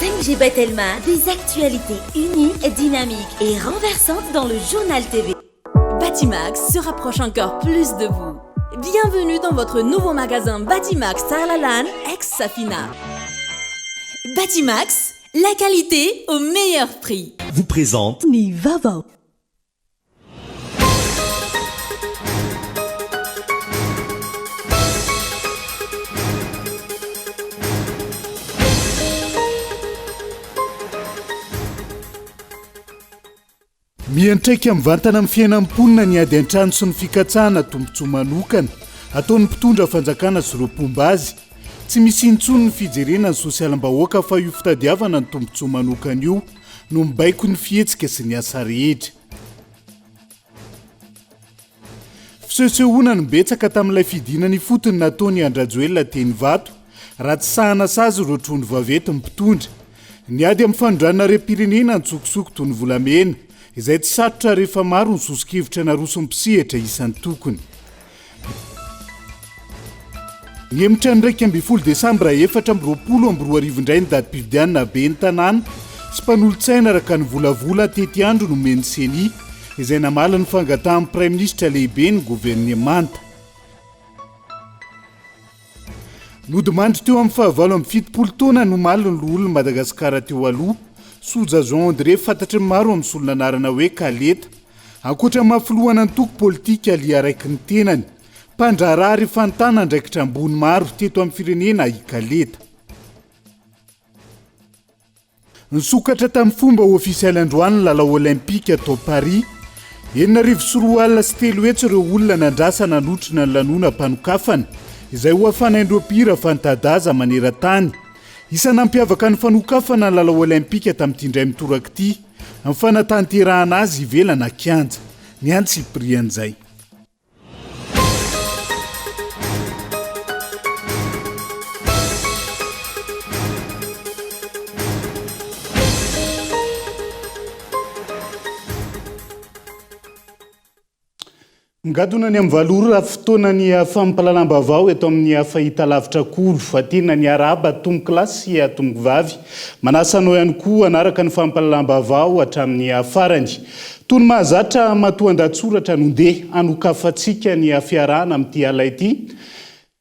5G Batelma, des actualités uniques, dynamiques et renversantes dans le Journal TV. Batimax se rapproche encore plus de vous. Bienvenue dans votre nouveau magasin Batimax Tarlalan ex-Safina. Batimax, la qualité au meilleur prix. Vous présente Ny vaovao. Miantraika mivantana amin'ny fiainan'ny mponina ny ady an-trano sy ny fikatsahana tombontsoa manokana ataon'ny mpitondra fanjakana sy ireo mpomba azy. Tsy misy intsony ny fijerena ny sosialim-bahoaka fa io fitadiavana ny tombontsoa manokana io no mibaiko ny fihetsika sy ny asa rehetra. Fisehosehoana no betsaka tamin'ilay fidinana ifotony nataon'i An-dRajoelina teny Ivato, raha tsy sahana sazy ireo trondro vaventy ny mpitondra. Niady amin'ny fanondranana harem-pirenena an-tsokosoko toy ny volamena, izay tsy sarotra rehefa maro ny soso-kevitra naroson'ny mpisehatra isan-tokony. Nihemotra ny 11 desambra 2024 indray ny datim-pifidianana ben'ny tanàna sy mpanolotsaina araka ny volavola tetiandro nomen'ny Ceni, izay namaly ny fangatahan'ny praiminisitra lehiben'ny governemanta. Nodimandry teo amin'ny fahavalo amby 70 taonany omaly ny loholon'i Madagasikara teo aloha, Soja Jean André, fantatry ny maro amin'ny solon'anarana hoe Kaleta. Ankoatra ny maha filohan'antoko politika Liaraiky ny tenany, mpandraharaha ary fanontana andraikitra ambony maro teto amin'ny firenena i Kaleta. Nisokatra tamin'ny fomba ofisialy androany ny lalao Olympika tao Paris. 306 ireo olona nandrasana hanotrona ny lanonam-panokafana, izay hohafanain'ireo mpihira fanta-daza maneran-tany. Isan'ny nampiavaka ny fanokafana ny lalao Olympika tamin'ity indray mitoraka ity, ny fanatanterahana azy ivelana kianja. Ny antsipirian'izay. Migadona ny amin'ny valo ora fotoanan'ny fampahalalam-baovao eto amin'ny fahitalavitra Kolo. Tena ny arahaba tompokolahy sy tompokovavy. Manasa anao ihany koa hanaraka ny fampahalalam-baovao hatramin'ny farany. Toy ny mahazatra matoan-dahatsoratra no ndeha hanokafantsika ny fiarahana amin'ity alina ity.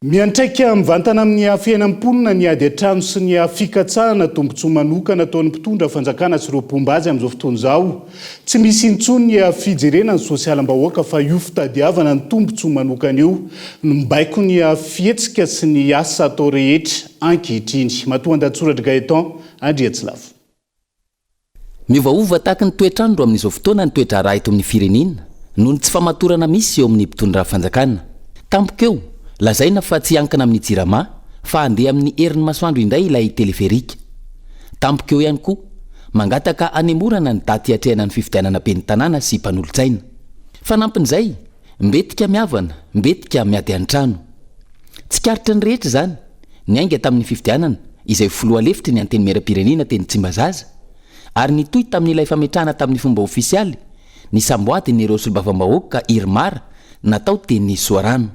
Miantraika mivantana amin'ny fiainan'ny mponina ny ady an-trano sy ny fikatsahana tombontsoa manokana ataon'ny mpitondra fanjakana sy ireo mpomba azy amin'izao fotoana izao. Tsy misy intsony ny fijerena ny sosialim-bahoaka fa io fitadiavana ny tombontsoa manokana io no mibaiko ny fihetsika sy ny asa atao rehetra ankehitriny. Matoan-dahatsoratr'i Gaëtan Andriatsilafo. Miovaova tahaka ny toetr'andro amin'izao fotoana ny toe-draharaha eto amin'ny firenena noho ny tsy famatorana misy eo amin'ny mpitondra fanjakana. Tampoka eo, lazaina fa tsy hiankina amin'ny Jirama fa handeha amin'ny herin'ny masoandro indray ilay teleferika. Tampoka eo ihany koa, mangataka hanemorana ny daty hiatrehana ny fifidianana ben'ny tanàna sy mpanolotsaina. Fanampin'izay, mbetika mihavana, mbetika miady an-trano. Tsikaritry ny rehetra izany, niainga tamin'ny fifidianana izay filoha lefitry ny Antenimierampirenena teny Tsimbazaza ary nitohy tamin'ilay fametrahana tamin'ny fomba ofisialy ny samboadin'ireo solombavambahoaka Irmar natao teny Soarano.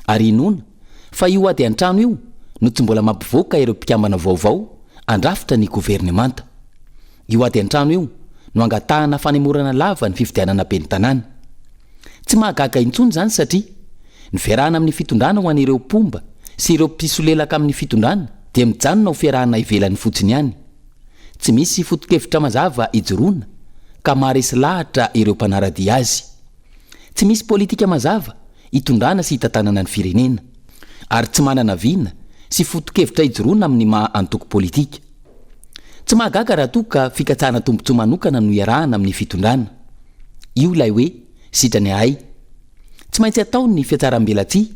Ary inoana fa io ady an-trano io no tsy mbola mampivoaka ireo mpikambana vaovao handrafitra ny governemanta. Io ady an-trano io no angatahana fanemorana lava ny fifidianana ben'ny tanàna. Tsy mahagaga intsony izany satria ny fiarahana amin'ny fitondrana ho an'ireo mpomba sy ireo mpisolelaka amin'ny fitondrana dia mijanona ho fiarahana ivelany fotsiny ihany. Tsy misy foto-kevitra mazava ijoroana ka maharesy lahatra ireo mpanara-dia azy. Tsy misy politika mazava hitondrana sy hitantanana ny firenena. Ary tsy manana vina sy foto-kevitra ijoroana amin'ny maha antoko politika. Tsy mahagaga raha toa ka fikatsahana tombontsoa manokana no iarahana amin'ny fitondrana. Io ilay hoe sitrany ahay. Tsy maintsy atao ny fihatsarambelatsihy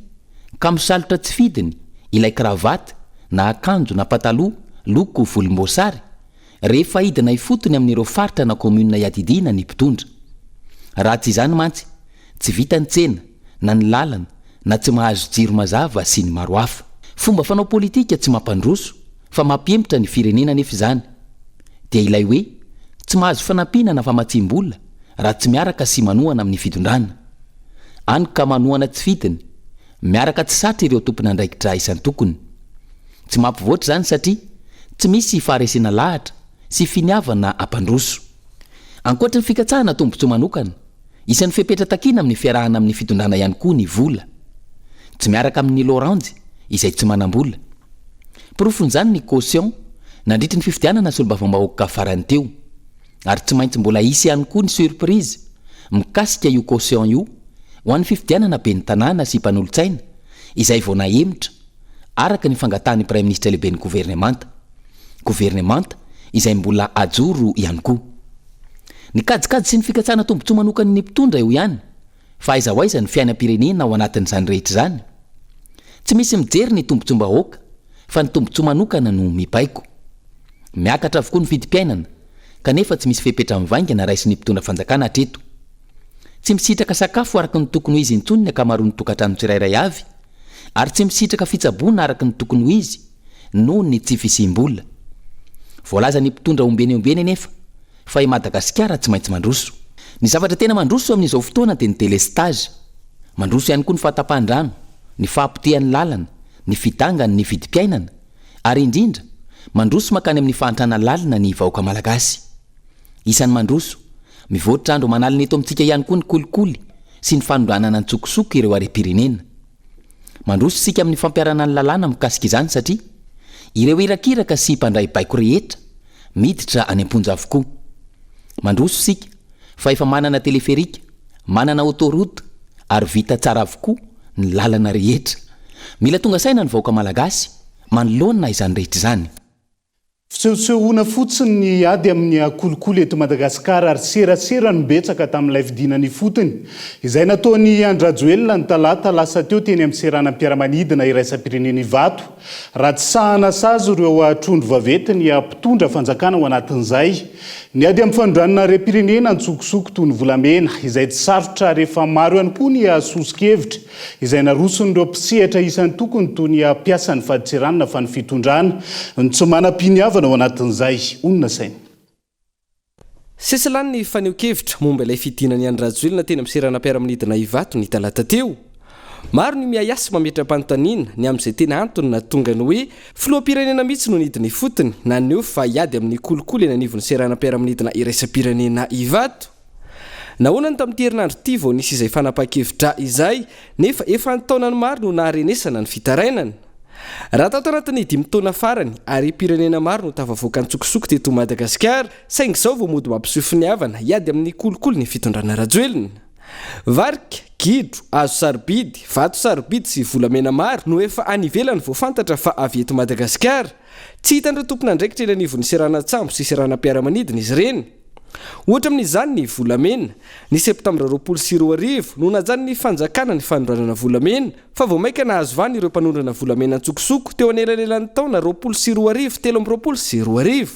ka misalotra tsy fidiny ilay cravate na akanjo na pataloha loko volomboasary rehefa hidina ifotony amin'ireo faritra na commune iadidiana ny mpitondra. Raha tsy izany mantsy tsy vita ny tsena na ny lalana na tsy mahazo jiro mazava sy ny maro hafa. Fomba fanao politika tsy mampandroso fa mampihemotra ny firenena anefa izany dia ilay hoe tsy mahazo fanampiana na famatsiam-bola raha tsy miaraka sy manohana amin'ny fitondrana. Any ka manohana tsy fidiny, miaraka tsy satry ireo tompon'andraikitra isan-tokony. Tsy mampivoatra izany satria. Tsy misy faharesena lahatra sy finiavana hampandroso. Ankoatry ny fikatsahana tombontsoa manokana, isan'ny fepetra takiana amin'ny fiarahana amin'ny fitondrana ihany koa ny vola. Tsy miaraka amin'ny loranjy izay tsy manam-bola. Porofon'izany ny caution nandritry ny fifidianana solombavambahoaka farany teo. Ary tsy maintsy mbola hisy ihany koa ny surprise mikasika io caution io ho an'ny fifidianana ben'ny tanàna sy mpanolotsaina izay vao nahemotra araka ny fangatahan'ny Praiminisitra lehiben'ny governemanta. Governemanta izay mbola ajoro ihany koa. Ny kajikajy sy ny fikatsahana tombontsoa manokan'ny mpitondra eo ihany, fa aiza ho aiza ny fiainam-pirenena ao anatin'izany rehetra izany? Tsy misy mijery ny tombontsoam-bahoaka fa ny tombontsoa manokana no mibaiko. Miakatra avokoa ny vidim-piainana, kanefa tsy misy fepetra mivaingana raisin'ny mpitondra fanjakana hatreto. Tsy misitraka sakafo araka ny tokony ho izy intsony ny ankamaroan'ny tokantrano tsirairay avy, ary tsy misitraka fitsaboana araka ny tokony ho izy noho ny tsy fisiam-bola. Voalazan'ny mpitondra ombieny ombieny anefa fa i Madagasikara tsy maintsy mandroso. Ny zavatra tena mandroso amin'izao fotoana dia ny délestage. Mandroso ihany koa ny fahatapahan-drano, ny fahapotehan'ny lalana, ny fidangan'ny vidim-piainana, ary indrindra, mandroso mankany amin'ny fahantrana lalina ny vahoaka malagasy. Isan'ny mandroso, mivoatra andro aman'alina eto amintsika ihany koa ny kolikoly sy ny fanondranana an-tsokosoko ireo harem-pirenena. Mandroso isika amin'ny fampiharana ny lalàna mikasika izany satria ireo irakiraka sy mpandray baiko rehetra miditra any am-ponja avokoa. Mandroso isika fa efa manana teleferika, manana autoroute ary vita tsara avokoa ny lalana rehetra. Mila tonga saina ny vahoaka malagasy manoloana izany rehetra izany. Fisehosehoana fotsiny ny ady amin'ny kolikoly eto Madagasikara ary serasera no betsaka tamin'ilay fidinana ifotony izay nataon'i Andry Rajoelina ny talata lasa teo teny amin'ny seranam-piaramanidina iraisam-pirenena Ivato raha tsy sahana sazy ireo trondro vaventy ny mpitondra fanjakana ao anatin'izay ny ady amin'ny fanondranana harem-pirenena an-tsokosoko toy ny volamena izay tsy sarotra rehefa maro ihany koa ny soso-kevitra izay naroson'ireo mpisehatra isan-tokony toy ny mpiasan'ny fadintseranana fa ny fitondrana no tsy manam-piniavana ao anatin'izay honina saina. Sesilany ny fanehoan-kevitra momba ilay fidinan'i Andry Rajoelina teny amin'ny seranam-piaramanidina Ivato ny talata teo. Maro ny miahiahy sy mametra-panontaniana ny amin'izay tena antony nahatonga ny hoe filoham-pirenena mihitsy no nidina ifotony naneho fa hiady amin'ny kolikoly eny anivon'ny seranam-piaramanidina iraisam-pirenena Ivato. Nahoana no tamin'ity herinandro ity vao nisy izay fanapahan-kevitra izay nefa efa an-taonany maro no naharenesana ny fitarainana? Raha tato anatin'ny dimy taona farany, harem-pirenena maro no tafavoaka an-tsokosoko teto Madagasikara, saingy izao vao mody mampiseho finiavana hiady amin'ny kolikoly ny fitondrana Rajoelina. Varika, gidro, hazo sarobidy, vato sarobidy sy volamena maro no efa any ivelany vao fantatra fa avy eto Madagasikara. Tsy hitan'ireo tompon'andraikitra eny anivon'ny seranan-tsambo sy seranam-piaramanidina izy ireny. Ohatra amin'izany ny volamena. Ny septambra 2020 no najanon'ny fanjakana ny fanondranana volamena fa vao mainka nahazo vahana ireo mpanondrana volamena an-tsokosoko teo anelanelan'ny taona 2020 2023.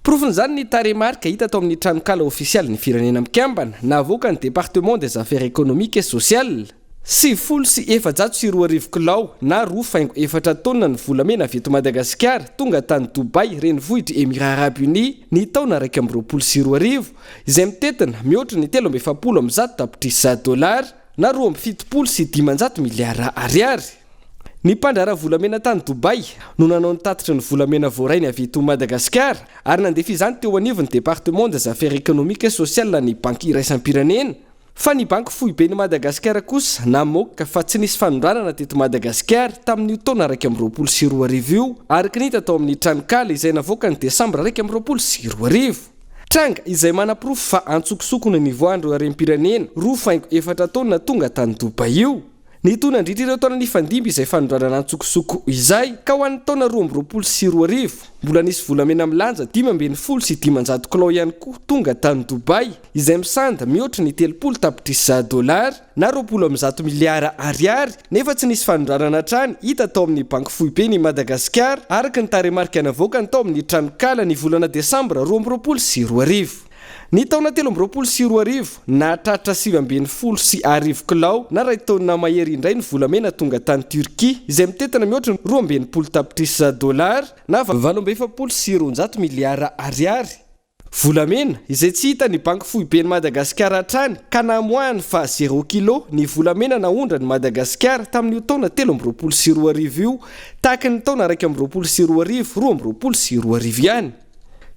Porofon'izany ny tarehimarika hita tao amin'ny tranonkala ofisialin'ny Firenena Mikambana navoakan'ny Département des Affaires économiques et sociales. 2090 kilao na roa faingo efatra taonina ny volamena avy eto Madagasikara tonga tany Dubaï renivohitr'i Emirats Arabes Unis ny taona 2021 izay mitentina mihoatra ny 143 tapitrisa dolara na 572 miliara ariary. Ny mpandraharaha volamena tany Dubaï no nanao ny tatitry ny volamena voarainy avy eto Madagasikara ary nandefa izany teo anivon'ny Département des Affaires économiques et sociales ny Banky iraisam-pirenena. Fa ny Banky Foiben'i Madagasikara kosa namoaka fa tsy nisy fanondranana teto Madagasikara tamin'io taona 2021 io, araka ny hita tao amin'ny tranonkala izay navoaka ny desambra 2021. Tranga izay manaporofo fa antsokosoko no nivoahan'ireo harem-pirenena roa faingo efatra taonina tonga tany Dubaï io. Nitohy nandritra ireo taona nifandimby izay fanondranana antsokosoko izay, ka ho an'ny taona 2022, mbola nisy volamena milanja 515 kilao ihany koa tonga tany Dubaï, izay misanda mihoatry ny 30 tapitrisa dolara, na 120 miliara ariary, nefa tsy nisy fanondranana hatrany hita tao amin'ny Banky Foiben'i Madagasikara, araka ny tarehimarika navoakany tao amin'ny tranonkala ny volana desambra 2022. Ny taona 2023, nahatratra 1019 kilao na iray taonina mahery indray ny volamena tonga tany Turquie, izay mitentina mihoatra ny 62 tapitrisa dolara na 248 miliara ariary. Volamena, izay tsy hitan'ny Banky Foiben'i Madagasikara hatrany ka namoahany fa zéro kilo ny volamena naondran'i Madagasikara tamin'io taona 2023 io, tahaka ny taona 2021, 2022 ihany.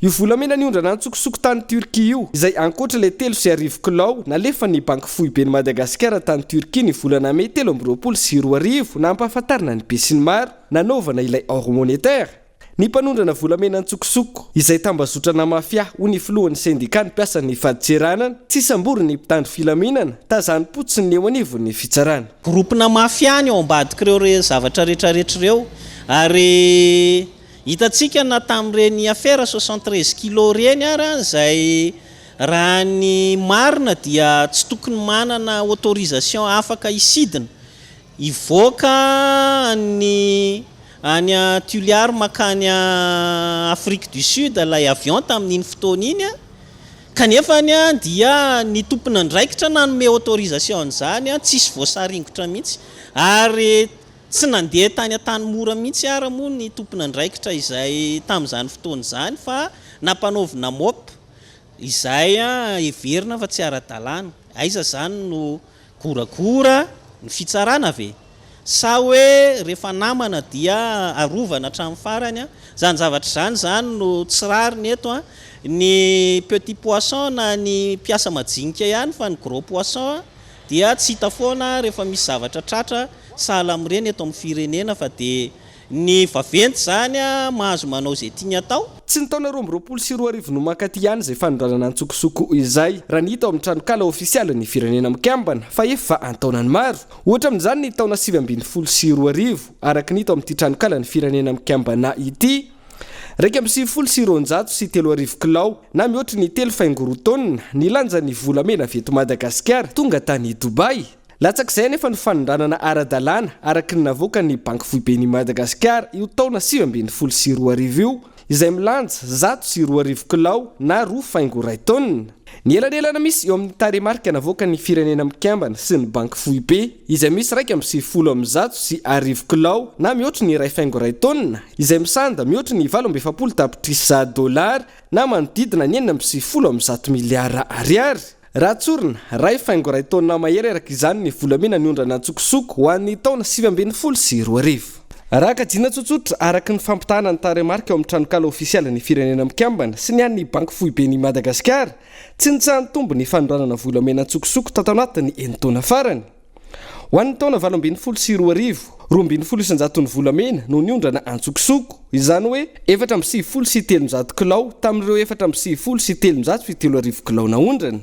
Io volamena niondrana antsokosoko tany Turquie io, izay ankoatra ilay 1003 kilao nalefan'ny Banky Foiben'i Madagasikara tany Turquie ny volana mey 2023 nampahafantarina ny besinimaro nanaovana ilay or monétaire. Ny mpanondrana volamena an-tsokosoko, izay tambazotrana mafia, hoy ny filohan'ny sendikan'ny mpiasan'ny fadintseranana, tsy samborin'ny mpitandro filaminana, tazanim-potsiny ny eo anivon'ny fitsarana. Groupe-na mafia ny ao ambadik'ireo zavatra rehetrarehetra ireo ary hitantsika na tamin'ireny affaire 73 kilos ireny ara izay raha ny marina dia tsy tokony manana autorisation afaka hisidina Hivoaka any any Tuliar mankany Afrique du Sud ilay avion tamin'iny fotoana iny kanefa dia ny tompon'andraikitra nanome autorisation an'izany tsisy voasaringotra mihitsy ary tsy nandeha tany Antanimora mihitsy ara moa ny tompon'andraikitra izay tamin'izany fotoana izany fa nampanaovina mop izay heverina fa tsy ara-dalàna. Aiza izany no Goragora ny fitsarana ve? Sa hoe rehefa namana dia arovana hatramin'ny farany an? Izany zavatra izany izany no tsy rariny eto an! Ny petit poisson na ny mpiasa majinika ihany fa ny gros poisson dia tsy hita foana rehefa misy zavatra tratra sahala amin'ireny eto amin'ny firenena fa dia Ny vaventy izany mahazo manao izay tiany atao. Tsy ny taona 2022 no mankaty ihany izay fanondranana antsokosoko izay, raha ny hita ao amin'ny tranonkala ofisialin'ny Firenena Mikambana, fa efa an-taonany maro. Ohatra amin'izany ny taona 2019, araka ny hita ao amin'ity tranonkalan'ny Firenena Mikambana ity, 3291 kilao na mihoatry ny telo faingo roa taonina ny lanjan'ny volamena avy eto Madagasikara tonga tany Dubaï. Latsak'izay anefa ny fanondranana ara-dalàna araka ny navoakan'ny Banky Foiben'i Madagasikara io taona 2019 io, izay milanja 2100 kilao na roa faingo iray taonina. Ny elanelana misy eo amin'ny tarehimarika navoakan'ny Firenena Mikambana sy ny Banky Foibe, izay misy 1191 kilao na mihoatry ny iray faingo iray taonina, izay misanda mihoatry ny 48 tapitrisa dolara na manodidina ny 196 miliara ariary. Raha tsorina, iray faingo iray taonina mahery araka izany ny volamena niondrana an-tsokosoko ho an'ny taona 2019. Raha kajiana tsotsotra, araka ny fampitahana ny tarehimarika ao amin'ny tranonkala ofisialin'ny Firenena Mikambana sy ny an'ny Banky Foiben'i Madagasikara, tsy nitsaha-nitombo ny fanondranana volamena an-tsokosoko tato anatin'ny enin-taona farany. Ho an'ny taona 2018, 12 isan-jaton'ny volamena no niondrana an-tsokosoko, izany hoe 394 kilao tamin'ireo 394 kilao naondrana.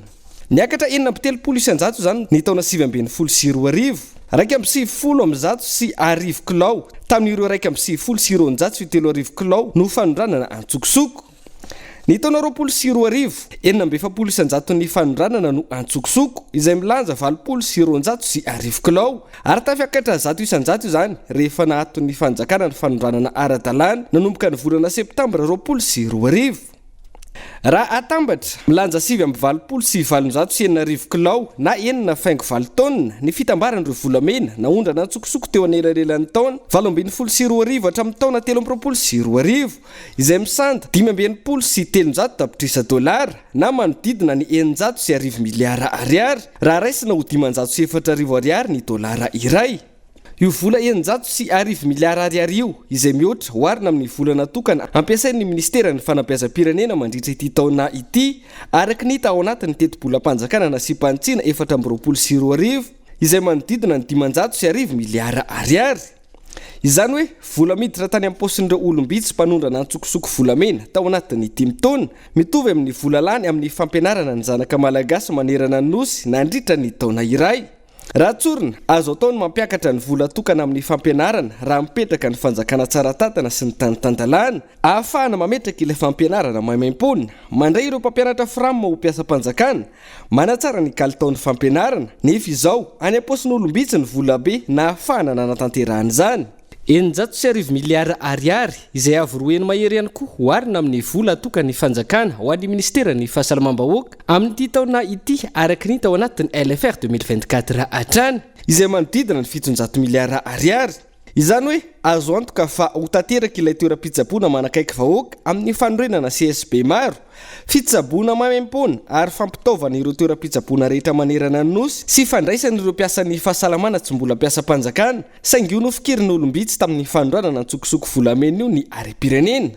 Niakatra 36 isan-jato izany ny taona 2019, 1190 kilao tamin'ireo 291 kilao no fanondranana an-tsokosoko. Ny taona 2020, 46 isan-jaton'ny fanondranana no antsokosoko, izay milanja 1080 kilao, ary tafiakatra 100% izany rehefa naaton'ny fanjakana ny fanondranana ara-dalàna nanomboka ny volana septambra 2020. Raha atambatra, milanja 889 kilao na enina faingo valo taonina ny fitambaran'ireo volamena naondrana antsokosoko teo anelanelan'ny taona 2018 hatramin'ny taona 2023. izay misanda 365 tapitrisa dolara na manodidina ny 1600 miliara ariary raha raisina ho 504 ariary ny dolara iray. Io vola 1600 miliara ariary io, izay mihoatra oharina amin'ny vola natokana hampiasain'ny minisiteran'ny fanabeazam-pirenena mandritra ity taona ity, araka ny hita ao anatin'ny tetibolam-panjakana nasiam-panitsiana 2024, izay manodidina ny 1500 miliara ariary. Izany hoe vola miditra tany am-paosin'ireo olom-bitsy mpanondrana antsokosoko volamena tao anatin'ny dimy taona, mitovy amin'ny vola lany amin'ny fampianarana ny zanaka malagasy manerana ny Nosy nandritra ny taona iray. Raha tsorina, azo atao ny mampiakatra ny vola atokana amin'ny fampianarana raha mipetraka ny fanjakana tsara tantana sy ny tany tan-dalàna, ahafahana mametraka ilay fampianarana maimaimpoana, mandray ireo mpampianatra Fram ho mpiasam-panjakana, Manatsara ny kalitaon'ny fampianarana, nefa izao, any am-paosin'olom-bitsy ny volabe nahafahana nanatanterahana izany. 1600 miliara ariary, izay avo roa heny mahery ihany koa oharina amin'ny vola atokan'ny fanjakana ho an'ny minisiteran'ny Fahasalamam-bahoaka amin'ity taona ity araka ny hita ao anatin'ny LFR 2024 hatrany, izay manodidina ny 700 miliara ariary. Izany hoe azo antoka fa ho tanteraka ilay toeram-pitsaboana manakaiky vahoaka amin'ny fanorenana CSB maro, fitsaboana maimaimpoana ary fampitaovana ireo toeram-pitsaboana rehetra manerana ny Nosy sy fandraisana ireo mpiasan'ny fahasalamana tsy mbola mpiasam-panjakana saingy io nofikirin'olom-bitsy tamin'ny fanondranana antsokosoko volamena io ny harem-pirenena.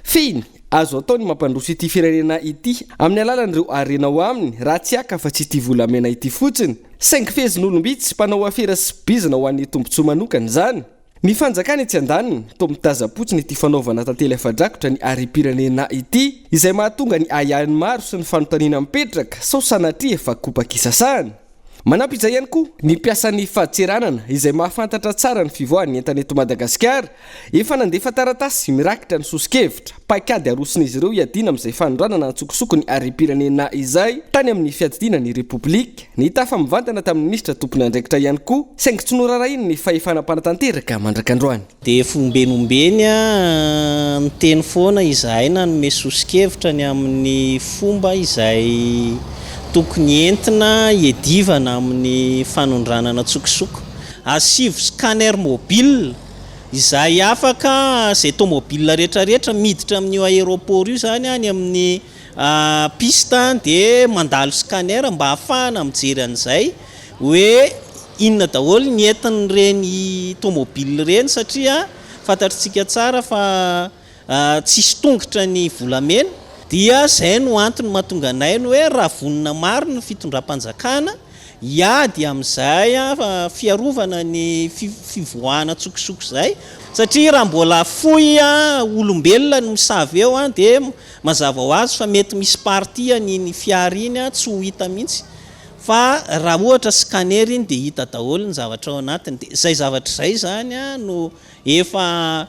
Fehiny, azo atao ny mampandroso ity firenena ity amin'ny alalan'ireo harena ao aminy raha tsy haka afa-tsy ity volamena ity fotsiny. Saingy fehezin'olom-bitsy mpanao afera sy bizina ho an'ny tombontsoa manokana izany. Ny fanjakana etsy andaniny toa mitazam-potsiny ity fanaovana tantely afa-drakotra ny harem-pirenena ity, izay mahatonga ny ahiahin'ny maro sy ny fanontaniana mipetraka sao sanatria efa kopa-kisasahana. Manampy izay ihany koa ny mpiasan'ny fadintseranana izay mahafantatra tsara ny fivoahan'ny entana eto Madagasikara, efa nandefa taratasy mirakitra ny soso-kevitra, paikady aroson'izy ireo hiadiana amin'izay fanondranana antsokosoko ny harem-pirenena izay tany amin'ny fiadidiana ny Repoblika. Nitafa mivantana tamin'ny minisitra tompon'andraikitra ihany koa saingy tsy norarahiany ny fahefana mpanatanteraka mandrak'androany. Dia efa ombeny ombeny niteny foana izahay nanome soso-kevitra ny amin'ny fomba izay tokony entina hiadivana amin'ny fanondranana an-tsokosoko. Asivo scanner mobile izay afaka izay tomobile rehetra rehetra miditra amin'io aéroport io izany any amin'ny piste dia mandalo scanner mba hahafahana mijery an'izay hoe inona daholo ny entin'ireny tomobile ireny satria fantatritsika tsara fa tsisy tongotra ny volamena dia izay no antony mahatonga anay ny hoe raha vonona marina ny fitondram-panjakana hiady amin'izay fiarovana ny fivoahana an-tsokosoko izay satria raha mbola fohy olombelona no misava eo dia Mazava ho azy fa mety misy partie an'iny fiara iny tsy ho hita mihitsy fa raha ohatra scanner iny dia hita daholo ny zavatra ao anatiny dia izay zavatra izay izany no efa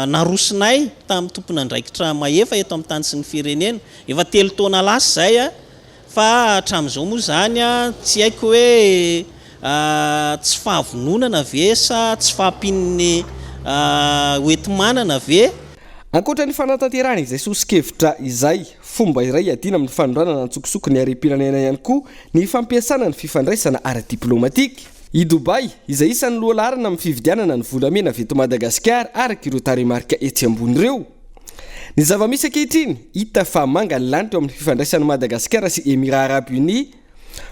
narosonay tamin'ny tompon'andraikitra mahefa eto amin'ny tany sy ny firenena efa telo taona lasa izay Fa hatramin'izao moa izany tsy haiko hoe tsy fahavononana ve sa tsy fahampian'ny hoenti-manana ve? Ankoatra ny fanatanterahana izay soso-kevitra izay, fomba iray hiadiana amin'ny fanondranana antsokosoko ny harem-pirenena ihany koa ny fampiasana ny fifandraisana ara-diplaomatika. I Dubaï, izay isan'ny lohalaharana amin'ny fividianana ny volamena avy eto Madagasikara araka ireo tarehimarika etsy ambony ireo. Ny zava-misy ankehitriny, hita fa manga ny lanitra eo amin'ny fifandraisan'i Madagasikara sy Emirats Arabes Unis.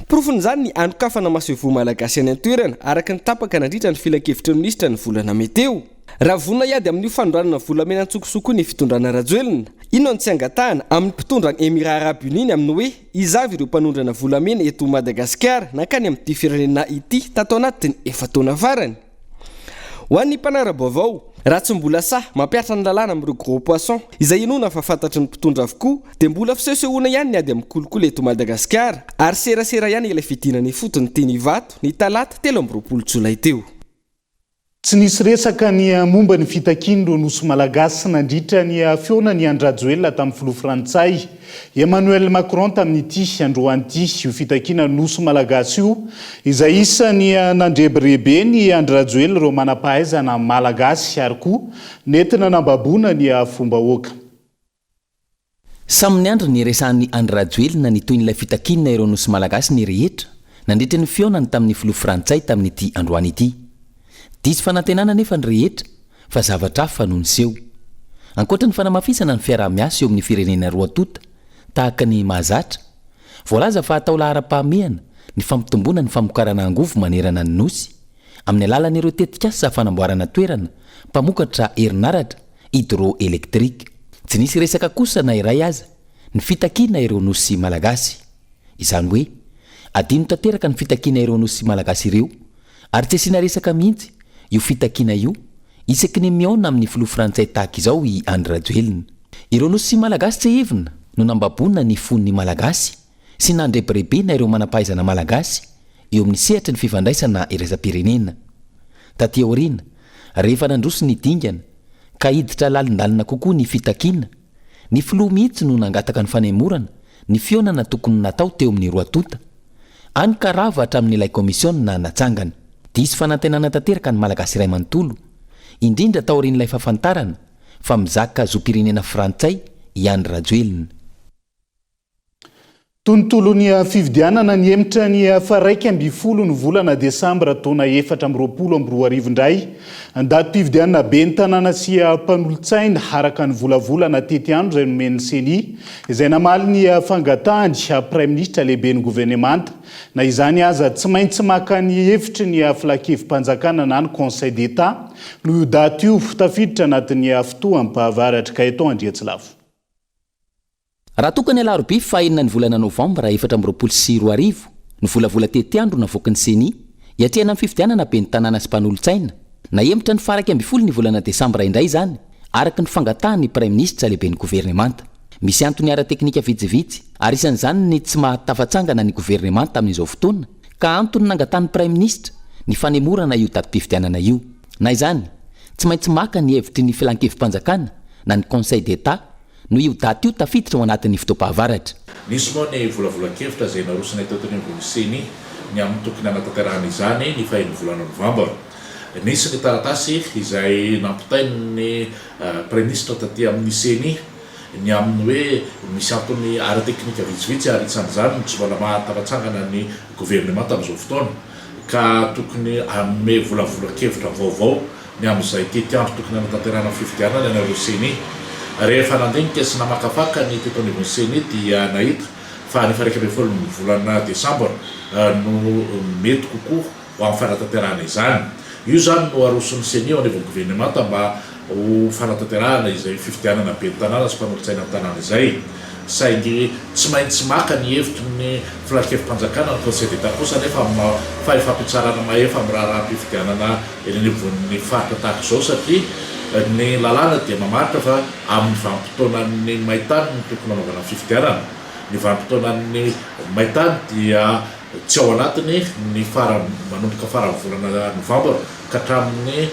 Porofon'izany ny hanokafana masoivoho malagasy any an-toerana, araka ny tapaka nandritra ny filankevitry ny minisitra ny volana mey teo. Raha vonona hiady amin'io fanondranana volamena an-tsokosoko io ny fitondrana Rajoelina, inona no tsy hangatahana amin'ny mpitondra any Emirats Arabes Unis ny amin'ny hoe iza avy ireo mpanondrana volamena eto Madagasikara nankany amin'ity firenena ity tato anatin'ny efa-taona farany? Ho an'ny mpanara-baovao, raha tsy mbola sahy mampihatra ny lalàna amin'ireo gros poissons, izay inoana fa fantatry ny mpitondra avokoa, dia mbola fisehosehoana ihany ny ady amin'ny kolikoly eto Madagasikara, ary serasera ihany ilay fidinana ifotony teny Ivato ny talata 23 jolay teo. Tsy nisy resaka ny momba ny fitakian'ireo nosy malagasy nandritra ny fihaonan'i Andry Rajoelina tamin'ny filoha frantsay, Emmanuel Macron tamin'ity androany ity. Io fitakiana nosy malagasy io izay isan'ny nandrebireben'i Andry Rajoelina ireo manam-pahaizana malagasy ary koa nentina nambaboana ny fom-bahoaka. Samy niandry ny resahan'i Andry Rajoelina ny tohin'ilay fitakiana ireo nosy malagasy ny rehetra nandritra ny fihaonany tamin'ny filoha frantsay tamin'ity androany ity. Diso fanantenana anefa ny rehetra fa zavatra hafa no niseho. Ankoatra ny fanamafisana ny fiaraha-miasa eo amin'ny firenena roa tonta, tahaka ny mahazatra, voalaza fa hatao laharam-pahamehana ny fampitomboana ny famokarana angovo manerana ny Nosy, amin'ny alalan'ireo tetikasa fanamboarana toerana mpamokatra herinaratra hydroélectrique. Tsy nisy resaka kosa na iray aza ny fitakiana ireo Nosy malagasy. Izany hoe, adino tanteraka ny fitakiana ireo Nosy malagasy ireo ary tsy asiana resaka mihitsy io fitakiana io isaky ny mihaona amin'ny filoha frantsay tahaka izao i Andry Rajoelina. Ireo Nosy malagasy tsiahivina no nambaboana ny fon'ny Malagasy sy nandrebirebena ireo manam-pahaizana malagasy eo amin'ny sehatry ny fifandraisana iraisam-pirenena. Taty aoriana, rehefa nandroso ny dingana ka hiditra lalindalina kokoa ny fitakiana, ny filoha mihitsy no nangataka ny fanemorana ny fihaonana tokony natao teo amin'ny roa tonta, hany ka rava hatramin'ilay kaomisiona natsangana. Diso fanantenana tanteraka ny Malagasy iray manontolo, indrindra taorian'ilay fahafantarana fa mizaka zom-pirenena frantsay i Andry Rajoelina. Tontolon'ny fifidianana nihemotra ny faha-11 ny volana desambra taona 2024 indray. Datim-pifidianana ben'ny tanàna sy mpanolotsaina araka ny volavolana tetiandro izay nomen'ny Ceni izay namaly ny fangatahany Praiminisitra lehiben'ny governemanta. Na izany aza, tsy maintsy maka ny hevitry ny filankevi-panjakana na ny Conseil d'Etat noho io daty io tafiditra anatin'ny fotoam-pahavaratra. Gaëtan Andriatsilavo. Raha toa ka ny alarobia fahenina ny volana novambra 2024 no volavola tetiandro navoaky ny Ceni hiatrehana ny fifidianana ben'ny tanàna sy mpanolotsaina, nahemotra ny faha-11 ny volana desambra indray izany, araka ny fangatahan'ny Praiminisitra lehiben'ny governemanta. Misy antony ara-teknika vitsivitsy, ary isan'izany ny tsy maha tafatsangana ny governemanta amin'izao fotoana, ka antony nangatahan'ny Praiminisitra ny fanemorana io datim-pifidianana io. Na izany, tsy maintsy maka ny hevitry ny Filankevi-panjakana na ny Conseil d'Etat noho io daty io tafiditra ao anatin'ny fotoam-pahavaratra. Nisy moa ny volavolan-kevitra izay narosinay teto anivon'ny Ceni ny amin'ny tokony hanatanterahana izany ny fahen'ny volana novambra. Nisy ny taratasy izay nampitain'ny Praiminisitra taty amin'ny Ceni ny amin'ny hoe misy antony ara-teknika vitsivitsy ary isan'izany ny tsy mbola maha tafatsangana ny governemanta amin'izao fotoana ka tokony hanome volavolan-kevitra vaovao ny amin'izay tetiandro tokony hanatanterahana ny fifidianana ianareo Ceni. Rehefa nandinika sy namakafaka ny teto anivon'ny Ceni dia nahita fa ny faha 11 ny volana desambra no mety kokoa ho amin'ny fanatanterahana izany. Io izany no aroson'ny Ceni eo anivon'ny governemanta mba ho fanatanterahana izay fifidianana ben'ny tanàna sy mpanolotsaina ny tanàna izay. Saingy tsy maintsy maka ny hevitry ny Filankevi-panjakana ny Conseil d'Etat kosa anefa amin'ny maha fahefam-pitsarana mahefa amin'ny raharaham-pifidianana eny anivon'ny faritra tahaka izao satria ny lalàna dia mamaritra fa amin'ny vanim-potoanan'ny maintany no tokony hanaovana ny fifidianana. Ny vanim-potoanan'ny maintany dia tsy ao anatiny ny faran'ny manomboka faran'ny volana novambra ka hatramin'ny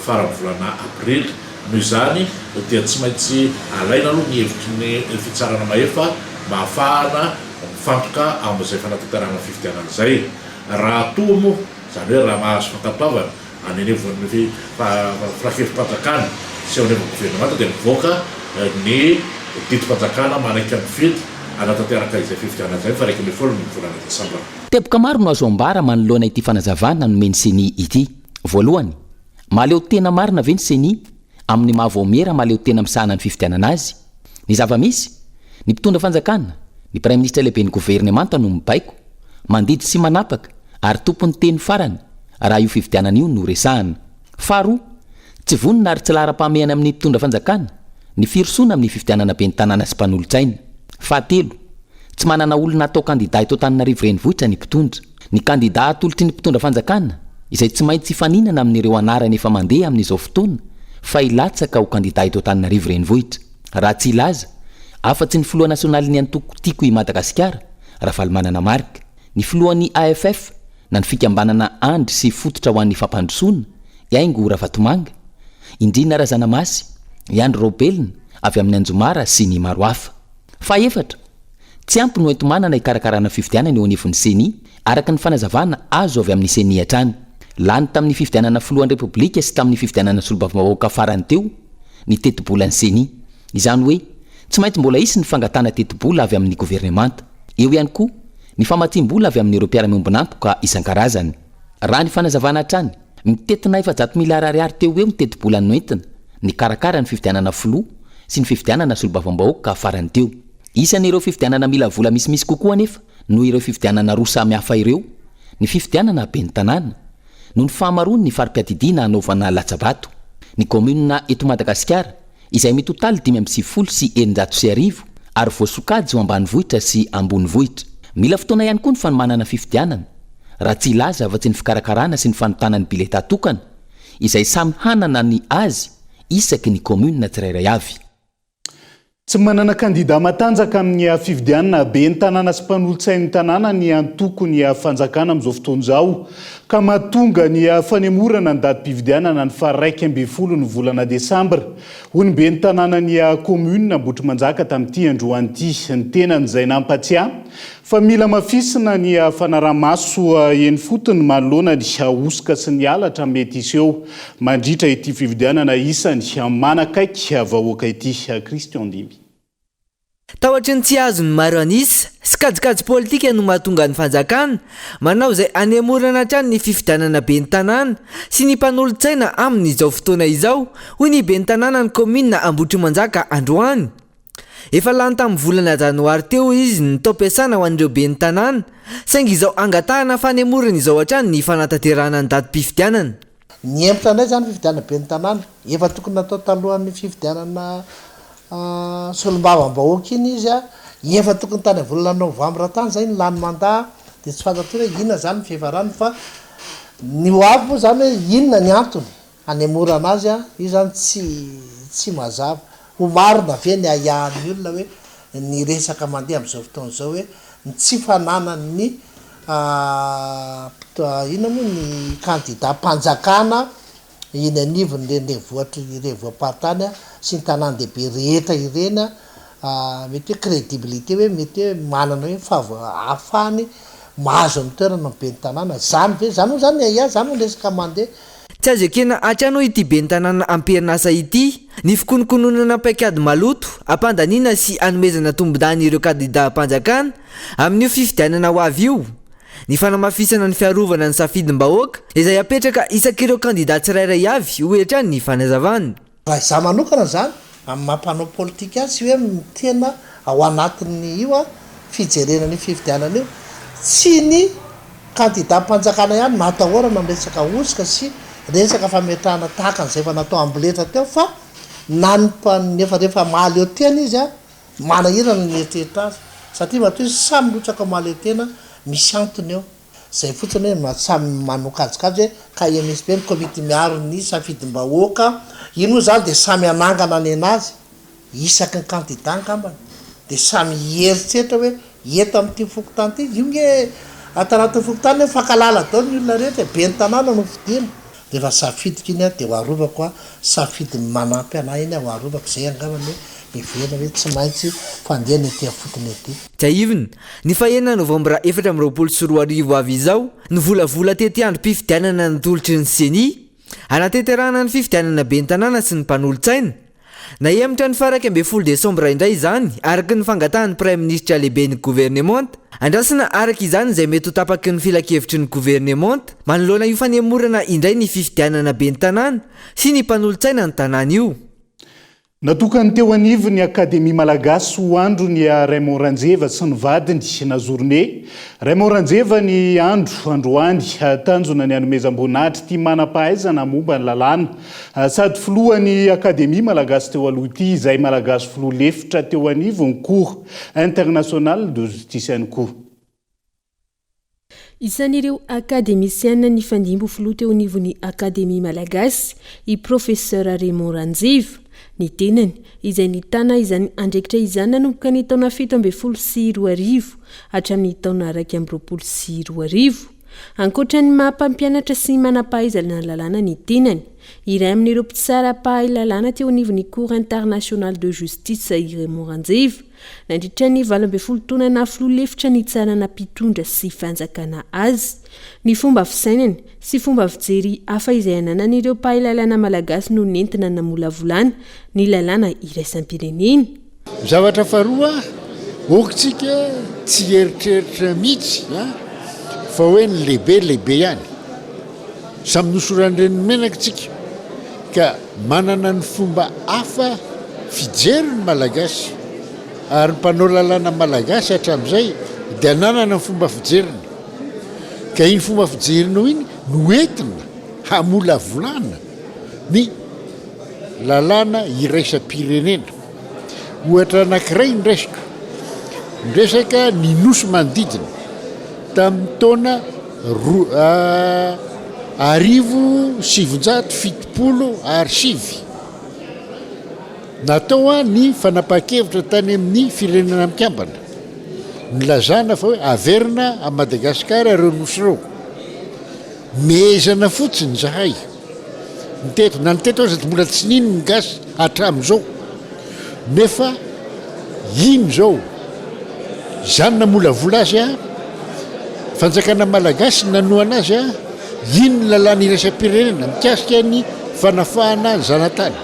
faran'ny volana aprily. Noho izany dia tsy maintsy alaina aloha ny hevitry ny fitsarana mahefa mba hahafahana mifantoka amin'izay fanatanterahana ny fifidianana izay. Raha toa moa, izany hoe raha mahazo fankatoavana any anivon'ny filankevi-panjakana sy eo anivon'ny governemanta dia mivoaka ny didim-panjakana manaiky ny mifidy hanatanteraka izay fifidianana izay ny faha 11 ny volana desambra. Teboka maro no azo ambara manoloana ity fanazavana nomen'ny Ceni ity. Voalohany, mahaleo tena marina ve ny Ceni amin'ny maha vaomiera mahaleo tena misahana ny fifidianana azy? Ny zava-misy, ny mpitondra fanjakana, ny praiminisitra lehiben'ny governemanta no mibaiko, mandidy sy manapaka ary tompon'ny teny farany raha io fifidianana io no resahana. Faharoa, tsy vonona ary tsy laharam-pahamehana amin'ny mpitondra fanjakana ny firosoana amin'ny fifidianana ben'ny tanàna sy mpanolotsaina. Fahatelo, tsy manana olona hatao kandida eto Antananarivo Renivohitra ny mpitondra. Ny kandida atolotry ny mpitondra fanjakana, izay tsy maintsy hifaninana amin'ireo anarana efa mandeha amin'izao fotoana fa hilatsaka ho kandida eto Antananarivo Renivohitra. Raha tsy hilaza, afa-tsy ny filoha nasionalin'ny antoko Tiako i Madagasikara, Ravalomanana Marc, ny filohan'ny AFF na ny fikambanana Andry sy Fototra ho an'ny Fampandrosoana, Haingo Ravatomanga, Indrina Razanamasy, i Andry Raobelina avy amin'ny Anjomara sy ny maro hafa. Fahefatra, tsy ampy ny hoenti-manana hikarakarana fifidianana eo anivon'ny Ceni, araka ny fanazavana azo avy amin'ny Ceni hatrany. Lany tamin'ny fifidianana filohan'ny Repoblika sy tamin'ny fifidianana solombavambahoaka farany teo ny tetibolan'ny Ceni. Izany hoe, tsy maintsy mbola hisy ny fangatahana tetibola avy amin'ny governemanta. Eo ihany koa ny famatsiam-bola avy amin'ireo mpiara-miombon'antoka isan-karazany. Raha ny fanazavana hatrany, mitentina 400 miliara ariary teo ho eo ny tetibola noentina nikarakara ny fifidianana filoha sy ny fifidianana solombavambahoaka farany teo. Isan'ireo fifidianana mila vola misimisy kokoa anefa noho ireo fifidianana roa samy hafa ireo ny fifidianana ben'ny tanàna, noho ny fahamaroan'ny fari-piadidiana hanaovana latsa-bato. Ny kaominina eto Madagasikara izay mitotaly 1695 ary voasokajy ho ambanivohitra sy ambonivohitra. Mila fotoana ihany koa ny fanomanana fifidianana, raha tsy hilaza afa-tsy ny fikarakarana sy ny fanontana ny biletà tokana, izay samy hanana ny azy isaky ny kaominina tsirairay avy. Tsy manana kandida matanjaka amin'ny fifidianana ben'ny tanàna sy mpanolotsain'ny tanàna ny antokon'ny fanjakana amin'izao fotoana izao ka mahatonga ny fanemorana ny datim-pifidianana ny faha-11 ny volana desambra, hoy ny ben'ny tanànan'ny kaominina Ambohitrimanjaka tamin'ity androany ity. Ny tenany izay nampatsiahy fa mila hamafisina ny fanaraha-maso eny ifotony manoloana ny hosoka sy ny halatra mety hiseho mandritra ity fifidianana isany manakaiky vahoaka ity. Christian Ndimby. Tahotry ny tsy hahazo ny maro an'isa sy kajikajy politika no mahatonga ny fanjakana manao izay hanemorana hatrany ny fifidianana ben'ny tanàna sy ny mpanolotsaina amin'izao fotoana izao, hoy ny ben'ny tanànan'ny kaominina Ambohitrimanjaka androany. Efa lany tamin'ny volana janoary teo izy ny taom-piasana ho an'ireo ben'ny tanàna, saingy izao angatahana fanemorana izao hatrany ny fanatanterahana ny datim-pifidianana. Nihemotra indray izany fifidianana ben'ny tanàna. Efa tokony natao talohan'ny fifidianana solombavambahoaka iny izy. Efa tokony tany amin'ny volana novambra tany izay no lany mandat. Dia tsy fantatro hoe inona izany ny fiafarany fa ny ho avy moa izany hoe inona ny antony hanemorana azy, io izany tsy tsy mazava. Ho marina ve ny ahiahin'ny olona hoe ny resaka mandeha amin'izao fotoana izao hoe ny tsy fananan'ny Inona moa ny kandidam-panjakana eny anivon'ireny renivohitry ny renivohi-paritany sy ny tanàn-dehibe rehetra ireny mety hoe crédibilité hoe mety hoe manana hoe fav- ahafahany mahazo amin'ny toerana ny ben'ny tanàna. Izany ve? Izany moa izany ny ahiahy, izany no resaka mandeha. Tsy azo ekena hatrany hoy ity ben'ny tanàna am-perinasa ity ny fikononkononana paikady maloto hampandaniana sy hanomezana tombondahiny ireo kandidam-panjakana Amin'io fifidianana ho avy io, ny fanamafisana ny fiarovana ny safidim-bahoaka izay hapetraka isak'ireo kandida tsirairay avy, hoy hatrany ny fanazavany. Raha izaho manokana izany, amin'ny maha mpanao politika ahy sy hoe tena ao anatin'ny io fijerena an'io fifidianana io, tsy ny kandidam-panjakana ihany no atahorana amin'ny resaka hosoka sy resaka fametrahana tahaka an'izay efa natao amboletra teo fa na ny mpan- efa rehefa mahaleo tena izy Manahirana ny mieritreritra azy satria matoa izy samy mirotsaka ho mahaleo tena misy antony eo. Zay fotsiny hoe samy manao kajikajy hoe ka MSB ny komity miaro ny safidim-bahoaka iny moa zany dia samy hanangana nenazy isaky ny kandida angambany dia samy hieritreritra hoe eto amin'ity fokontany ity, io nge ato anatin'ny fokontany mifankahalala daholo ny olona rehetra e, ben'ny tanàna no fidiana. Rehefa safidiko iny dia ho arovako a, safidy manampy anah iny ho arovako, zay angamba ny heverina hoe tsy maintsy fandeha ny ety afotony ety. Tsiahivina, ny fahenina novambra 2024 ho avy izao, ny volavola tetiandrom-pifidianana natolotry ny Ceni, hanatanterahana ny fifidianana ben'ny tanàna sy ny mpanolotsaina. Nahemotra ny faha 11 desambra indray izany, araka ny fangatahan'ny Praiminisitra lehiben'ny governemanta. Andrasana araka izany izay mety ho tapaky ny filankevitry ny governemanta manoloana io fanemorana indray ny fifidianana ben'ny tanàna sy ny mpanolotsaina ny tanàna io. Natokan'ny teo anivon'ny Akademia Malagasy ho andro ny Raymond Ranjeva sy ny vadiny na journée Raymond Ranjeva ny andro androany. Tanjona ny hanomezam-boninahitra ity manam-pahaizana momba ny lalàna Sady filohan'ny Akademia Malagasy teo aloha ity izay Malagasy filoha lefitra teo anivon'ny Cour Internationale de Justice ihany koa. Isan'ireo akademisiana nifandimby ho filoha teo anivon'ny Akademia Malagasy i Professeur Raymond Ranjeva. Ny tenany, izay nitana izany andraikitra izany nanomboka ny taona 2017 hatramin'ny taona 2021. Ankoatra ny maha mpampianatra sy manam-pahaizana lalàna ny tenany, iray amin'ireo mpitsara mpahay lalàna teo anivon'ny Cour Internationale de Justice i Raymond Ranjeva, nandritra ny 18 taona naha filoha lefitra nitsarana mpitondra sy fanjakana azy. Ny fomba fisainany sy fomba fijery hafa izay ananan'ireo mpahay lalàna malagasy no nentina namolavolana ny lalàna iraisam-pirenena. Ny zavatra faharoa, aoka tsika tsy hieritreritra mihitsy an, fa hoe ny lehibe lehibe ihany. Samy nosoran-dreniny menaka tsika, ka manana ny fomba hafa fijery ny Malagasy, ary ny mpanao lalàna Malagasy hatramin'izay dia nanana ny fomba fijeriny. Ka iny fomba fijerinao iny no entina hamolavolana ny lalàna iraisam-pirenena. Ohatra anankiray no raisiko, ny resaka ny nosy manodidina tamin'ny taona 1979. Natao ny fanapahan-kevitra tany amin'ny Firenena Mikambana, nilazana fa hoe averina amin'i Madagasikara ireo nosy ireo. Mehezana fotsiny izahay. Ny teto, na ny teto aza mbola tsy nino ny gasy hatramin'izao. Nefa iny izao, izany namolavola azy a, fanjakana malagasy nanohana azy a, iny ny lalàna iraisam-pirenena mikasika ny fanafahana zanatany.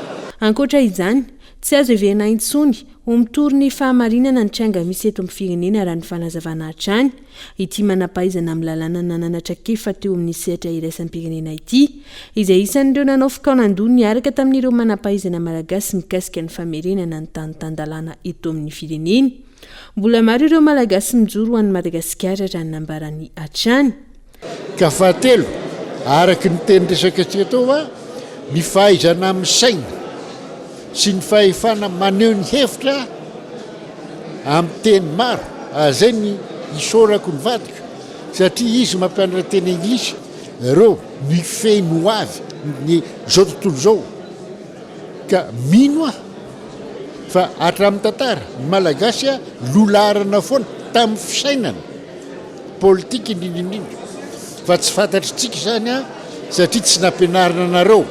Ankoatra izany, Tsy azo heverina intsony ho mitory ny fahamarinana ny tranga misy eto amin'ny firenena raha ny fanazavana hatrany. Ity manam-pahaizana amin'ny lalàna nanana traikefa teo amin'ny sehatra iraisam-pirenena ity, izay isan'ireo nanao fikaonandoha niaraka tamin'ireo manam-pahaizana malagasy mikasika ny famerenana ny tany tan-dalàna eto amin'ny firenena. Mbola maro ireo Malagasy mijoro ho an'i Madagasikara raha ny nambarany hatrany. Ka fahatelo, araka ny teny resaka antsika teo fa ny fahaizana misaina sy ny fahefana maneho ny hevitra amin'ny teny maro, ary izay ny isaorako ny vadiko satria izy mampianatra teny anglisy, ireo no hifehy ny ho avy ny izao tontolo izao, ka mino aho fa hatramin'ny tantara ny Malagasy loha laharana foana tamin'ny fisainana. Politika indrindra indrindra fa tsy fantatritsika izany an satria tsy nampianarina anareo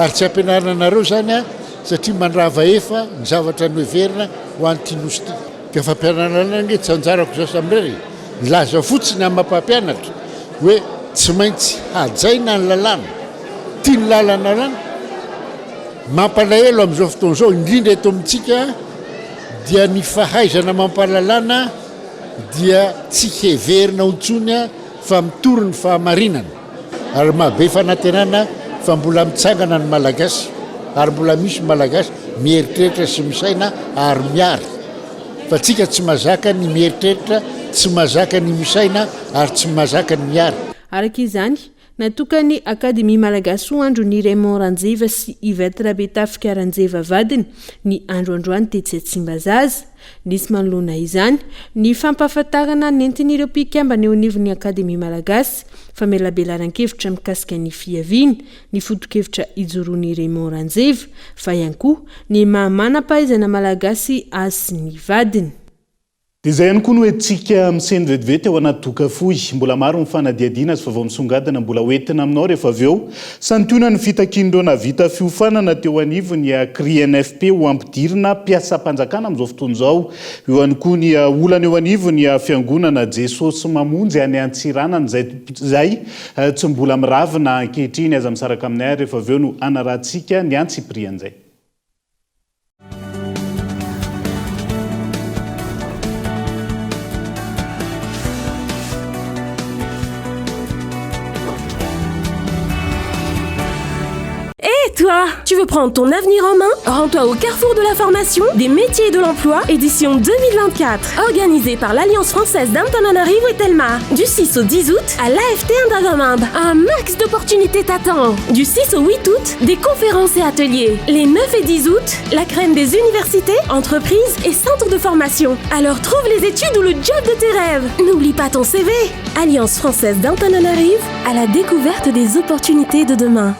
ary tsy ampianarina anareo izany an satria mandrava efa ny zavatra noheverina ho an'ity nosy ity. Ka fampianarana ange tsy anjarako za samirery e! Milaza fotsiny amin'ny maha mpampianatra hoe tsy maintsy hajaina ny lalàna, ity ny lalana lany mampalahelo amin'izao fotoana izao indrindra eto amintsika dia ny fahaizana mampahalalana dia tsy heverina ho intsony fa mitory ny fahamarinana ary mahabe fanantenana fa mbola mitsangana ny Malagasy ary mbola misy Malagasy mieritreritra sy misaina ary miary fa tsika tsy mazaka ny mieritreritra, tsy mazaka ny misaina ary tsy mazaka ny miary. Araka izany, Natokan'ny Akademia Malagasy ho andron'i Raymond Ranjeva sy Yvette Rabetafika Ranjeva vadiny ny andro androany tetsy Tsimbazaza. Nisy manoloana izany ny fampahafantarana nentin'ireo mpikambana eo anivon'ny Akademia Malagasy, famelabelaran-kevitra mikasika ny fiaviana, ny foto-kevitra ijoroan'i Raymond Ranjeva, fa ihany koa ny maha manam-pahaizana malagasy azy sy ny vadiny. Dia izay ihany koa no entintsika miseno vetivety ao anaty doka fohy. Mbola maro ny fanadihadiana sy vaovao misongadina mbola ho entina aminao rehefa avy eo. Santionany ny fitakian'ireo nahavita fiofanana teo anivon'ny CRINFP ho ampidirina mpiasam-panjakana amin'izao fotoana izao. Eo ihany koa ny olana eo anivon'ny fiangonana Jesosy Mamonjy any Antsiranana izay izay tsy mbola miravina ankehitriny. Aza misaraka aminay ary rehefa avy eo no hanarahantsika ny antsipirian'izay. Hé toi Tu veux prendre ton avenir en main Rends-toi au carrefour de la formation, des métiers et de l'emploi, édition 2024, organisée par l'Alliance française d'Antananarivo et Telma, du 6 au 10 août à l'AFT Andavamamba. Un max d'opportunités t'attend. Du 6 au 8 août, des conférences et ateliers. Les 9 et 10 août, la crème des universités, entreprises et centres de formation. Alors trouve les études ou le job de tes rêves. N'oublie pas ton CV. Alliance française d'Antananarivo à la découverte des opportunités de demain.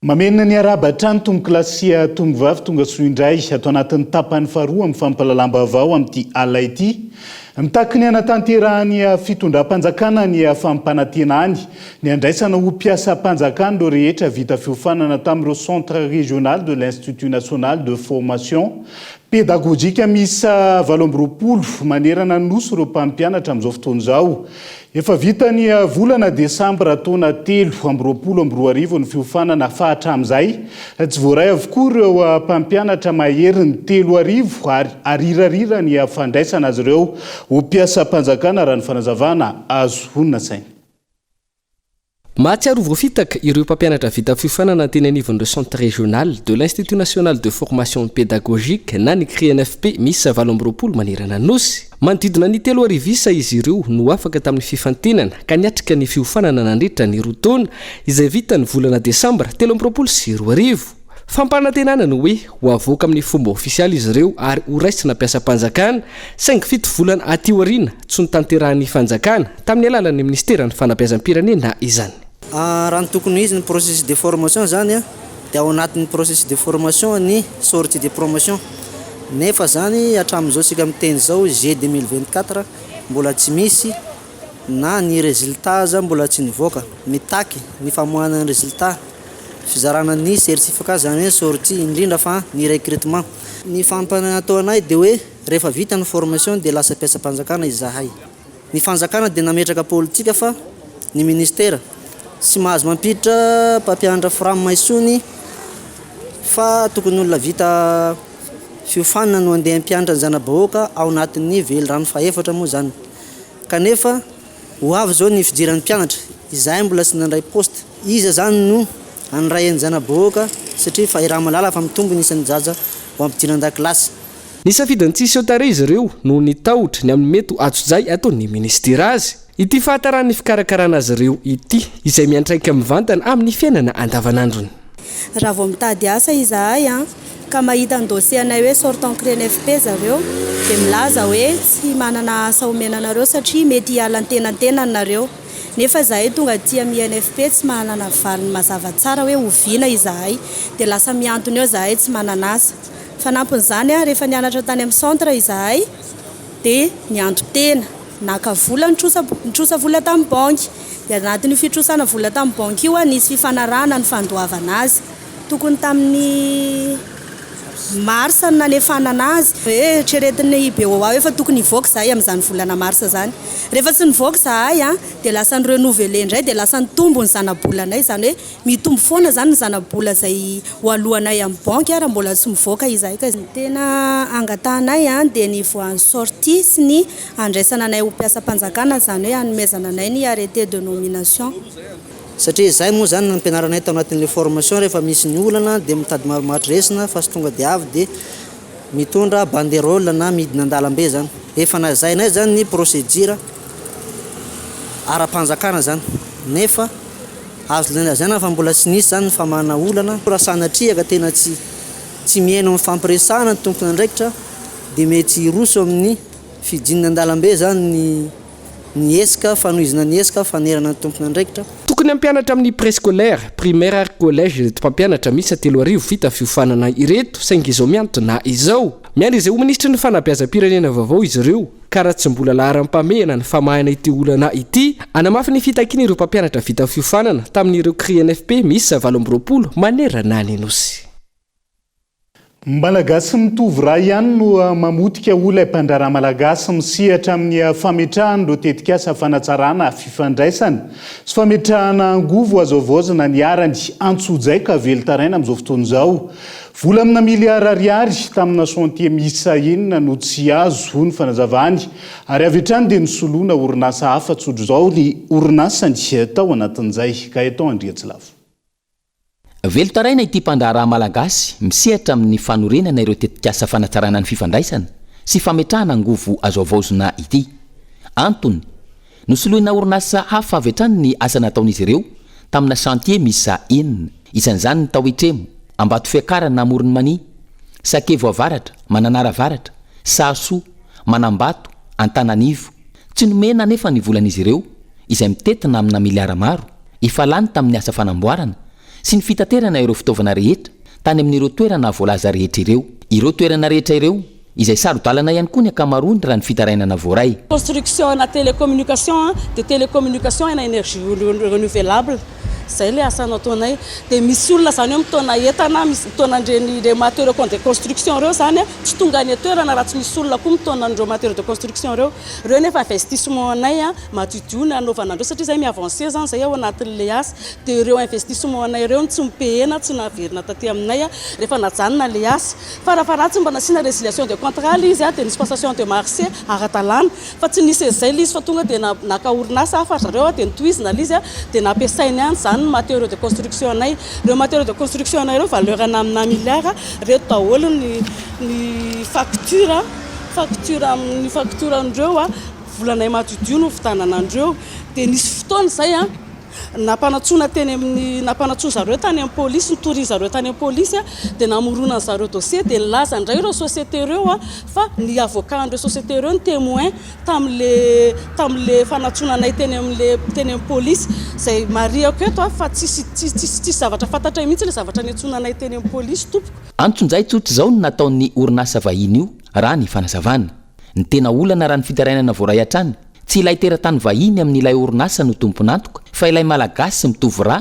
Mamerina ny arahaba hatrany tompokolahy sy tompovavy tonga soa indray ato anatin'ny tapany faharoa amin'ny fampahalalam-baovao amin'ity alina ity. Mitaky ny hanatanterahan'ny fitondram-panjakana ny fampanantenany ny handraisana ho mpiasam-panjakana ireo rehetra vita fiofanana tamin'ireo Centre Régional de l'Institut National de Formation Pédagogique miisa 28 manerana ny Nosy ireo mpampianatra amin'izao fotoana izao. Efa vita ny volana desambra taona 2023 ny fiofanana fa hatramin'izay tsy voaray avokoa ireo mpampianatra maherin'ny 3000 ary arirarira ny fandraisana azy ireo ho mpiasam-panjakana raha ny fanazavana azo nasaina. Mahatsiaro ho voafitaka ireo mpampianatra vita fiofanana teny anivon'ireo Centre Régional de l'Institut National de Formation Pédagogique na ny CRINFP miisa 28 manerana ny Nosy. Manodidina ny 3000 isa izy ireo no afaka tamin'ny fifantenana ka niatrika ny fiofanana nandritra ny roa taona izay vita ny volana desambra 2023. Fampanantenana ny hoe ho avoaka amin'ny fomba ofisialy izy ireo ary ho raisina mpiasam-panjakana, saingy fito volana aty aoriana tsy notanterahin'ny fanjakana tamin'ny alalan'ny minisiteran'ny fanabeazam-pirenena izany. Raha ny tokony ho izy ny processus de formation zany dia ao anatin'ny processus de formation ny sortie de promotion nefa zany hatramin'izao tsika miteny izao juillet 2024 mbola tsy misy na ny résultat aza mbola tsy nivoaka, mitaky ny famoahana ny résultat. fizarana ny certificat izany hoe sortie indrindra fa ny recrutement. Ny fampanana ataonay dia hoe rehefa vita ny formation dia lasa mpiasam-panjakana izahay. Ny fanjakana dia nametraka politika fa ny ministera tsy mahazo mampiditra mpampianatra fram intsony fa tokony olona vita fiofanana no andeha hampianatra ny zana-bahoaka ao anatin'ny velirano fahefatra moa izany. Kanefa ho avy izao ny fidiran'ny mpianatra, izahay mbola tsy nandray poste, iza izany no handray an'ny zana-bahoaka satria fa iraha-mahalala fa mitombo ny isan'ny zaza ho ampidirina an-dakilasy. Nisafidy ny tsy hiseho tarehy izy ireo noho ny tahotra ny amin'ny mety ho atsojay ataon'ny minisitera azy. Ity fahataran'ny fikarakarana azy ireo ity, izay miantraika mivantana amin'ny fiainana andavanandrony. Raha vao mitady asa izahay an, ka mahita ny dossier anay hoe sortant CRENFP zareo dia milaza hoe tsy manana asa omena anareo satria mety hiala antenantenany nareo. Nefa izahay tonga aty amin'ny INFP tsy manana valiny mazava tsara hoe oviana izahay. Dia lasa mihantona eo izahay tsy manana asa. Fanampin'izany, rehefa nianatra tany amin'ny centre izahay dia nianto-tena. Naka vola nitrosa nitrosa vola tamin'ny banky. Dia anatin'io fitrosana vola tamin'ny banky io nisy fifanarahana ny fandoavana azy. Tokony tamin'ny mars no nanefana anazy. Hoe eritreretin'ny BOA hoe efa tokony hivoaka izahay amin'izany volana mars izany. Rehefa tsy nivoaka izahay dia lasa ni-renouveler indray dia lasa nitombo ny zana-bolanay. Izany hoe Mitombo foana izany ny zana-bola izay ho aloanay amin'ny banky raha mbola tsy mivoaka izahay ka. Ny tena angatahanay dia ny hivoahan'ny sortie sy ny handraisana anay ho mpiasam-panjakana, izany hoe hanomezana anay ny arrêté de nomination. Satria izay moa izany nampianaranay tao anatin'ilay formation rehefa misy ny olana dia mitady marimaritra resina fa tsy tonga dia avy dia mitondra banderole na midina an-dalambe izany. Efa nazainay izany ny procédure ara-panjakana izany nefa Azo lazaina fa mbola tsy nisy izany ny famahana olana. Raha sanatria ka tena tsy tsy mihaino amin'ny fampiresahana ny tompon'andraikitra dia mety hiroso amin'ny fidinana an-dalambe izany ny ny hetsika fanohizana ny hetsika fanerana ny tompon'andraikitra. Tokony hampianatra amin'ny préscolaire, primaire ary collège ireto mpampianatra miisa 3000 vita fiofanana ireto saingy izao mihantona izao. Miandry izay ho minisitry ny fanabeazam-pirenena vaovao izy ireo. Ka raha tsy mbola laharam-pahamehana ny famahana ity olana ity, hanamafy ny fitakiana ireo mpampianatra vita fiofanana tamin'ireo CRINFP miisa 28 manerana ny Nosy. Malagasy mitovy rà ihany no mamotika hoy ilay mpandraharaha malagasy misehatra amin'ny fametrahana ireo tetikasa fanatsarana fifandraisana sy fametrahana angovo azo havaozina niharan'ny antsojay ka velon-taraina amin'izao fotoana izao. Vola amina miliara ariary tamina chantier miisa enina no tsy azo, hoy ny fanazavany, ary avy hatrany dia nisoloana orinasa hafa tsotr'izao ny orinasany tao anatin'izay. Gaëtan Andriatsilavo. Velon-taraina ity mpandraharaha malagasy misehatra amin'ny fanorenana ireo tetikasa fanatsarana ny fifandraisana sy fametrahana angovo azo havaozina ity. Antony, nosoloina orinasa hafa avy hatrany ny asa nataon'izy ireo tamina chantier miisa enina. Isan'izany ny tao Itremo, Ambatofiakarana Amoron'i Mania, Sakevo Avaratra, Mananara Avaratra, Sahasoa, Manambato, Antananivo. Tsy nomena anefa ny volan'izy ireo, izay mitentina amina miliara maro, efa lany tamin'ny asa fanamboarana sy ny fitaterana ireo fitaovana rehetra tany amin'ireo toerana voalaza rehetra ireo. Ireo toerana rehetra ireo, izay saro-dalana ihany koa ny ankamaroany raha ny fitarainana voaray. Construction na télécommunication dia télécommunication na énergie renouvelable zay le asa nataonay dia misy olona zany eo mitaona entana misy mitaona an'ireny ireo matériaux de construction ireo zany tsy tonga any an-toerana raha tsy misy olona koa mitaona an'ireo matériaux de construction ireo ireo nefa investissement anay madiodio ny hanaovana an'ireo satria zay mi-avancer zany zay ao anatin'ilay asa dia ireo investissement anay ireo no tsy mi-payer-na tsy naverina taty aminay rehefa najanona ilay asa Farafaharatsiny mba nasiana résiliation de contrat ilay izy dia nisy passation de marché ara-dalàna fa tsy nisy an'izay ilay izy fa tonga dia naka orinasa hafa ry zareo dia notohizina ilay izy dia nampiasainy ihany izany ny matériaux de construction anay. Ireo matériaux de construction anay ireo valeur ana amina milliard, ireto daholo ny ny facture, facture amin'ny facture an'ireo, volanay madiodio no nividianana an'ireo. Dia nisy fotoana izay an. Nampanantsoina teny amin'ny, nampanantsoa zareo tany amin'ny polisy, nitorian zareo tany amin'ny polisy dia namorona zareo dossier dia nilaza indray ireo société ireo fa ny avocat an'ireo société ireo no témoin tamin'le tamin'le fanantsoana anay teny amin'le teny amin'ny polisy izay marihako eto fa tsisy tsisy tsisy zavatra fantatray mihitsy ilay zavatra niantsoana anay teny amin'ny polisy tompoko. Antsonjay tsotra izao no nataon'ny orinasa vahiny io raha ny fanazavana. Ny tena olana raha ny fitarainana voaray hatrany, tsy ilay teratany vahiny amin'ilay orinasa no tompon'antoka fa ilay Malagasy mitovy rà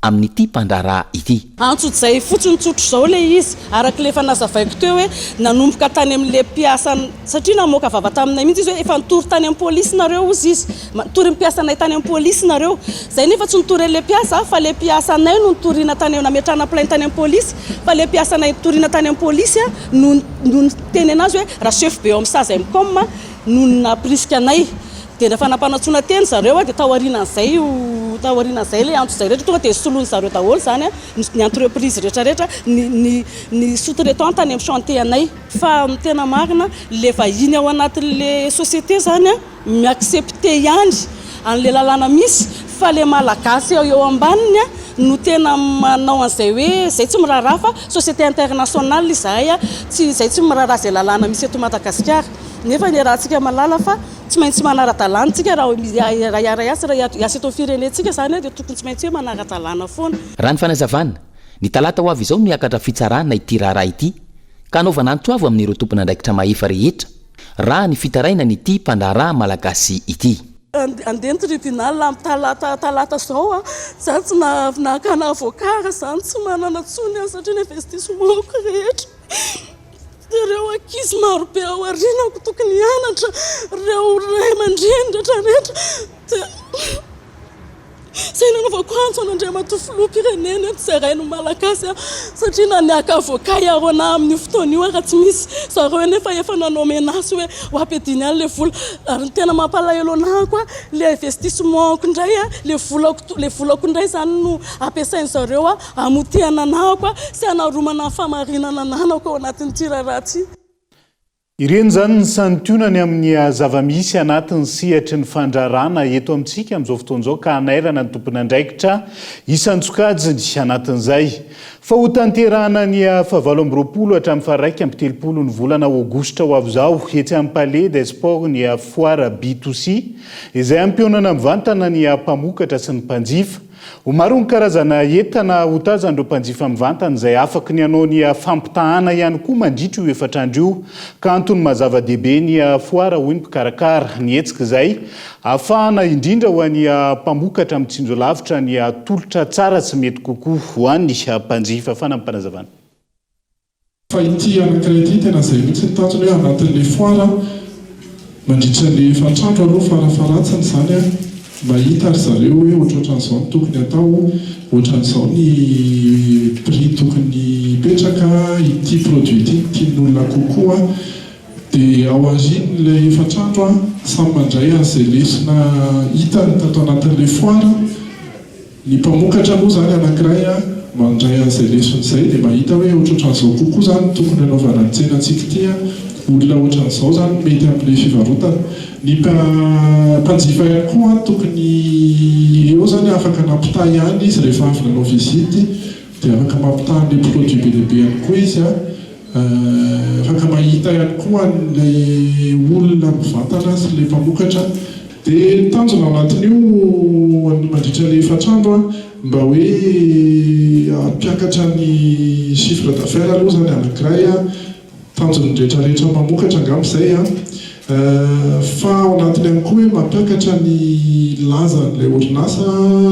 amin'ity mpandraharaha ity. Antsojay fotsiny tsotr'izao ilay izy, araka ilay efa nazavaiko teo hoe nanomboka tany amin'ilay mpiasa, satria namoaka vava taminay mihitsy izy hoe efa nitory tany amin'ny polisy nareo hozy izy, nitory ny mpiasanay tany amin'ny polisy nareo. Izay nefa tsy nitory an'ilay mpiasa fa ilay mpiasanay no nitoriana tany, nametrahana plainte tany amin'ny polisy, fa ilay mpiasanay nitoriana tany amin'ny polisy no no niteny anazy hoe raha chef be ao amin'ny Sazemcom no nampirisika anay. Dia rehefa nampanantsoina teny zareo dia taorianan'izay io taorianan'izay ilay antso izay rehetra tonga dia soloiny zareo daholo izany ny entreprise rehetra rehetra ny ny ny sous traitant tany amin'ny chantier anay. Fa ny tena marina ilay vahiny ao anatin'ilay société izany mi-accepter ihany an'ilay lalàna misy fa ilay malagasy eo ambaniny no tena manao an'izay hoe izay tsy miraharaha fa société internationale izahay tsy izay tsy miraharaha izay lalàna misy eto Madagasikara nefa iarahantsika mahalala fa Tsy maintsy manara-dalàna isika raha hiara-hiasa, raha hiasa eto amin'ny firenentsika izany dia tokony tsy maintsy hoe manara-dalàna foana. Raha ny fanazavana, ny talata ho avy izao no hiakatra fitsarana ity raharaha ity ka hanaovana antso avo amin'ireo tompon'andraikitra mahefa rehetra raha ny fitarainan'ity mpandraharaha malagasy ity. Andeha ny tribunal amin'ny talata talata izao a, za tsy nakana avocat ary zany tsy manana tsony aho satria ny investissement-ko rehetra. Ireo ankizy marobe ao aorianako tokony hianatra, ireo ray aman-dreny rehetra rehetra dia izay nanaovako antso an'Andriamatoa Filoham-pirenena eto izay rain'ny Malagasy aho satria na ny haka avocat hiaro anah amin'io fotoana io ara tsy misy, zareo anefa efa nanao menace hoe ho ampiadiany any ilay vola ary ny tena mampalahelo anah koa ilay investissement-ko indray ilay volako ilay volako indray izany no ampiasain-zareo Hamotehana anahako sy hanaromana ny fahamarinana ananako ao anatin'ity raharaha ity. Ireny izany ny santionany amin'ny zava-misy anatin'ny sehatry ny fandraharahana eto amintsika amin'izao fotoana izao ka hanairana ny tompon'andraikitra isan-tsokajiny anatin'izay. Fa ho tanterahana ny fahavalo amby 20 hatramin'ny faha-31 ny volana aogositra ho avy izao etsy amin'ny Palais des Sports ny foire B2C izay hampihaonana mivantana ny mpamokatra sy ny mpanjifa. Ho maro ny karazana entana hotazan'ireo mpanjifa mivantana izay afaky ny hanao ny fampitahana ihany koa mandritra io efatr'andro io ka antony maha zava-dehibe ny foara hoy ny mpikarakara ny hetsika izay ahafahana indrindra ho an'ny mpamokatra mitsinjo lavitra ny tolotra tsara sy mety kokoa ho an'ny mpanjifa. Fanampim-panazavana. Fa ity anankiray ity tena izay mihitsy ny tanjona hoe anatin'ilay foire mandritra ilay efatr'andro aloha farafaharatsiny izany an, mahita ry zareo hoe ohatrohatran'izao no tokony atao, ohatran'izao ny prix tokony hipetraka, ity produit ity no tian'ny olona kokoa. Dia ao aorian'ilay efatr'andro an, samy mandray an'izay lesona hitany tato anatin'ilay foire. Ny mpamokatra aloha izany anankiray an, mandray an'izay lesona izay dia mahita hoe ohatrohatran'izao kokoa izany no tokony hanaovana ny tsenantsika ity an, olona ohatran'izao izany no mety amin'ilay fivarotana. Ny mpanjifa ihany koa an, tokony eo izany afaka nampitaha ihany izy rehefa avy nanao visite dia afaka mampitaha an'ilay produit be dia be ihany koa izy an. Afaka mahita ihany koa an'ilay olona mivantana sy ilay mpamokatra. Dia ny tanjona ao anatin'io mandritra ilay efatr'andro mba hoe hampiakatra ny chiffre d'affaires aloha izany anankiray, tanjon'ny rehetra rehetra mpamokatra angamba izay an. Fa ao anatiny ihany koa hoe mampiakatra ny lazan'ilay orinasa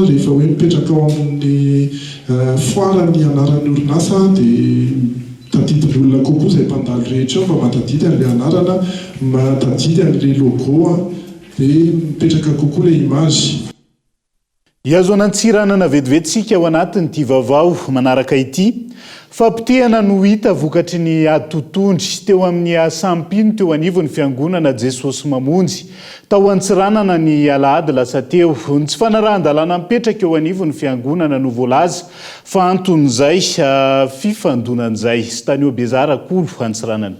rehefa hoe mipetraka ao amin'ny foire ny anaran'ny orinasa dia tadidin'ny olona kokoa izay mpandalo rehetra eo mba mahatadidy an'ilay anarana, mahatadidy an'ilay logo dia mipetraka kokoa ilay image. Hihazo an'Antsiranana vetivety isika ao anatin'ity vaovao manaraka ity. Fahapotehana no hita vokatry ny ady totohondry teo amin'ny samy mpino teo anivon'ny fiangonana Jesosy Mamonjy tao Antsiranana ny alahady lasa teo. Ny tsy fanarahan-dalàna mipetraka eo anivon'ny fiangonana no voalaza fa anton'izay fifandonana izay. Stanio Bezara Kolo, Antsiranana.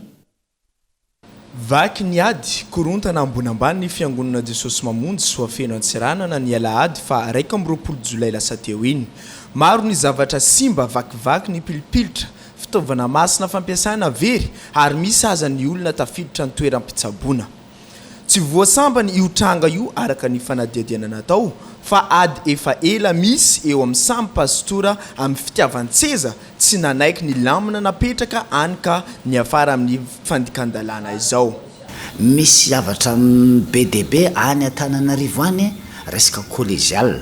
Vaky ny ady, korontana ambony ambany ny Fiangonana Jesosy Mamonjy Soafeno Antsiranana ny alahady faha 21 jolay lasa teo iny. Maro ny zavatra simba, vakivaky ny pilipilitra, fitaovana masina fampiasana very ary misy aza ny olona tafiditra ny toeram-pitsaboana. Tsy voa sambany io tranga io araka ny fanadihadiana natao fa ady efa ela misy eo amin'ny samy pastora amin'ny fitiavan-tseza tsy nanaiky ny lamina napetraka any ka niafara amin'ny fandikan-dalàna izao. Misy zavatra be dia be any Antananarivo any resaka collégial.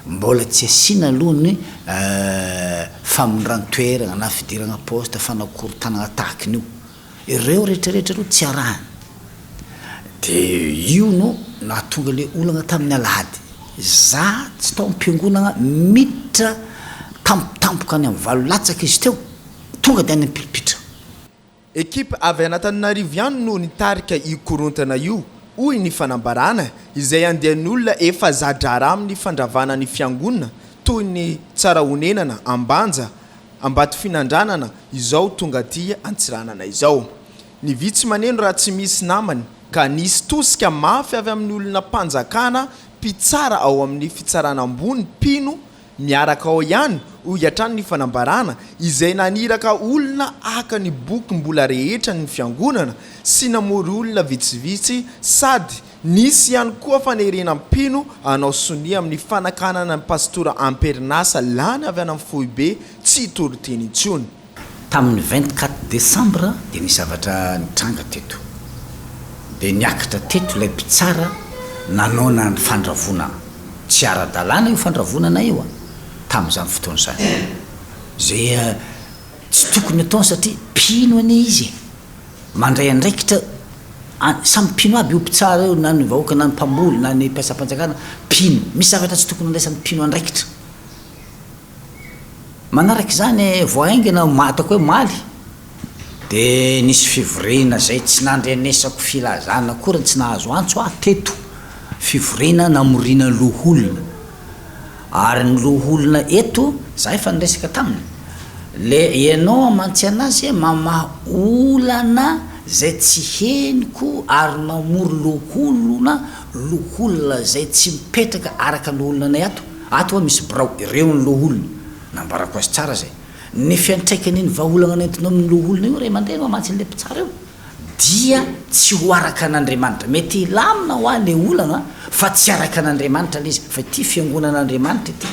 Mbola tsy asiana aloha ny famindran-toerana na fidirana poste, fanakorontanana tahaka an'io. Ireo rehetrarehetra ireo tsy arahana. Dia io no nahatonga ilay olana tamin'ny alahady. Za tsy tao am-piangonana miditra tampotampoka any amin'ny valo latsaka izy teo, tonga dia any am-pilipitra. Ekipa avy an'Antananarivo ihany no nitarika io korontana io, hoy ny fanambarana, izay andian'olona efa za-draharaha amin'ny fandravana ny fiangonana toy ny Tsarahonenana, Ambanja, Ambatofinandranana izao tonga aty Antsiranana izao. Ny vy tsy maneno raha tsy misy namany ka nisy tosika mafy avy amin'ny olona mpanjakana mpitsara ao amin'ny fitsarana ambony mpino Miaraka ao ihany, hoy hatrany ny fanambarana, izay naniraka olona haka ny bokim-bola rehetra ny fiangonana sy namory olona vitsivitsy sady nisy ihany koa fanerena mpino hanao sonia amin'ny fanakanana ny pastora am-perinasa lany avy any amin'ny foibe tsy hitory teny intsony. Tamin'ny 24 décembre dia nisy zavatra nitranga teto. Dia niakatra teto ilay mpitsara nanaona ny fandravonana. Tsy ara-dalàna io fandravonana io an, tamin'izany fotoana izany. Izay tsy tokony ataony satria mpino anie izy e. Mandray andraikitra an, samy mpino aby io mpitsara io na ny vahoaka na ny mpamboly na ny mpiasam-panjakana, mpino. Misy zavatra tsy tokony andraisan'ny mpino andraikitra. Manaraka izany, vao haingana, ataoko hoe omaly, dia nisy fivoriana izay tsy nandrenesako filazana akory, tsy nahazo antso aho teto, fivoriana namoriana loholona. Ary ny loholona eto, za efa niresaka taminy, le ianao amantsianazy mamaha olana izay tsy henoko ary mamory loholona, loholona izay tsy mipetraka araka ny loholona anay ato. Ato hoa misy birao, ireo ny loholona. Nambarako azy tsara izay. Ny fiantraikan'iny vahaolana nentinao amin'ny loholona io ray aman-dreny hoa mantsy an'ilay mpitsara io dia tsy ho araka an'Andriamanitra. Mety hilamina hoa ilay olana fa tsy araka an'Andriamanitra ilay izy. Fa ity fiangonan'Andriamanitra ity.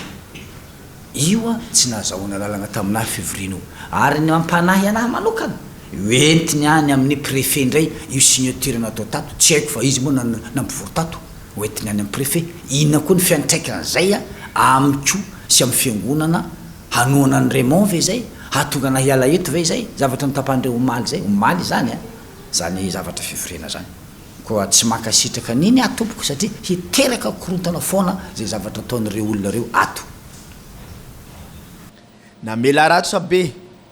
Io hoa tsy nahazahoana lalana taminà fivoriana io. Ary ny mampanahy anah manokana, hoentiny any amin'ny préfet indray io signature natao tato. Tsy haiko fa izy moa nampivory tato. Ho entiny any amin'ny préfet. Inona koa ny fiantraikan'izay amiko sy amin'ny fiangonana hanohana an'i Raymond ve izay? Hahatonga anay hiala eto ve izay? Zavatra notapahan'ireo omaly izay, omaly izany an, izany zavatra fivoriana izany. Koa tsy mankasitraka an'iny aho tompoko satria hiteraka korontana foana izay zavatra ataon'ireo olona ireo ato. Namela ratra be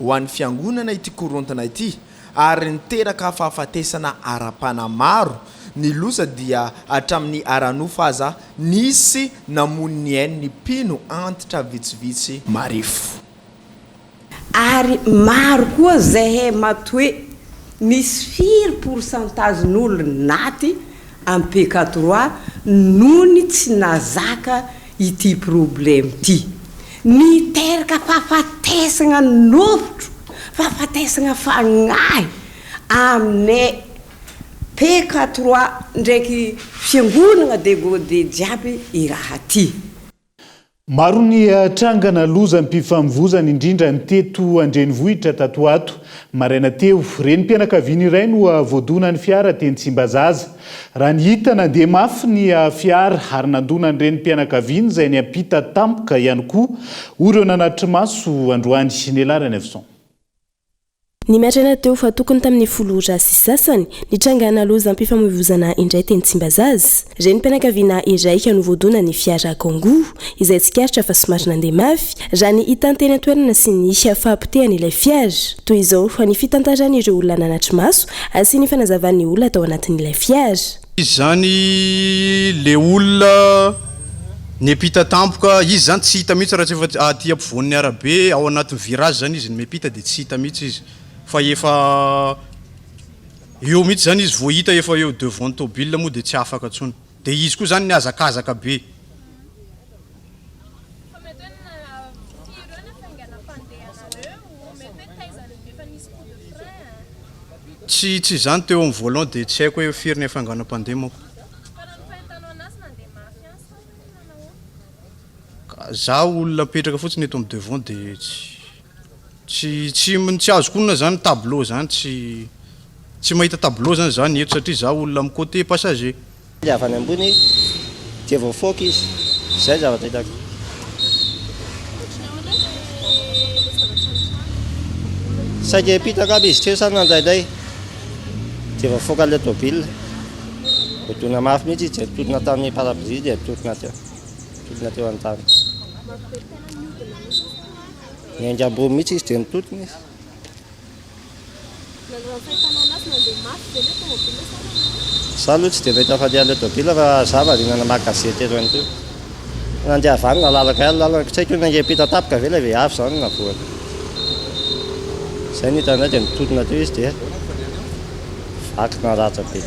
ho an'ny fiangonana ity korontana ity ary niteraka fahafatesana ara-panahy maro, ny loza dia hatramin'ny ara-nofo aza nisy namono ny ain'ny mpino antitra vitsivitsy marefo. Ary maro koa zahay matoe misy firy pourcentage n'olo naty am PK trois nony tsy nazaka ity problème ty. Niteraka fahafatesagna nofotro, fahafatesagna fagnahy aminay PK trois ndraiky fiangonagna degode jiaby i raha ty. Maro ny trangana lozam-pifamoivozana indrindra ny teto an-drenivohitra tato ho ato. Maraina teo, renim-pianakaviana iray no voadonan'ny fiara teny Tsimbazaza. Raha ny hita, nandeha mafy ny fiara ary nandona ny renim-pianakaviana izay niampita tampoka ihany koa, hoy ireo nanatri-maso androany. Nela Ranaivoson. Ny maraina teo fa tokony tamin'ny folo ora sy sasany, nitrangana lozam-pifamoivozana indray teny Tsimbazaza. Renim-pianakaviana iray no voadonan'ny fiara Kangoo, izay tsikaritra fa somary nandeha mafy, raha ny hita teny an-toerana sy ny fahapotehan'ilay fiara. Toy izao ny fitantaran'ireo olona nanatri-maso sy ny fanazavan'ny olona tao anatin'ilay fiara. Izy zany le olona niampita tampoka, izy zany tsy hita mihitsy raha tsy efa aty ampovoan'ny arabe ao anatin'ny virage zany izy no miampita dia tsy hita mihitsy izy fa efa eo mihitsy zany izy vao hita efa eo devant ny tôbila moa dia tsy afaka intsony dia izy koa zany nihazakazaka be. Tsy tsy izany teo amin'ny volant dia tsy haiko hoe firy ny hafainganam-pandeha manko. Ka za olona mipetraka fotsiny eto amin'ny devant dia tsy tsy tsy tsy azoko onona zany tableau zany tsy tsy mahita tableau zany za ny eto satria za olona amin'ny côté passager. Ilay avy any ambony dia voafaoka izy. Izay ny zavatra hitako. Saika hiampita angamba izy teo sa nandainday dia voafoaka ilay tôbila. Voadona mafy mihitsy izy dia nitotona tamin'ny pare-brise dia nitotona teo. Nitotona teo an-tany. Niainga ambony mihitsy izy dia nitotona izy. Za aloha tsy dia nahita fandehan'ilay tôbila fa za variana namaky gazety eto ihany koa. Nandeha avy any nalalaka ihany lalana, tsy haiko hoe nandeha hiampita tampoka ve ilay vehivavy izany na voany. Izay no hitanay dia nitotona teo izy dia vaky naratra be.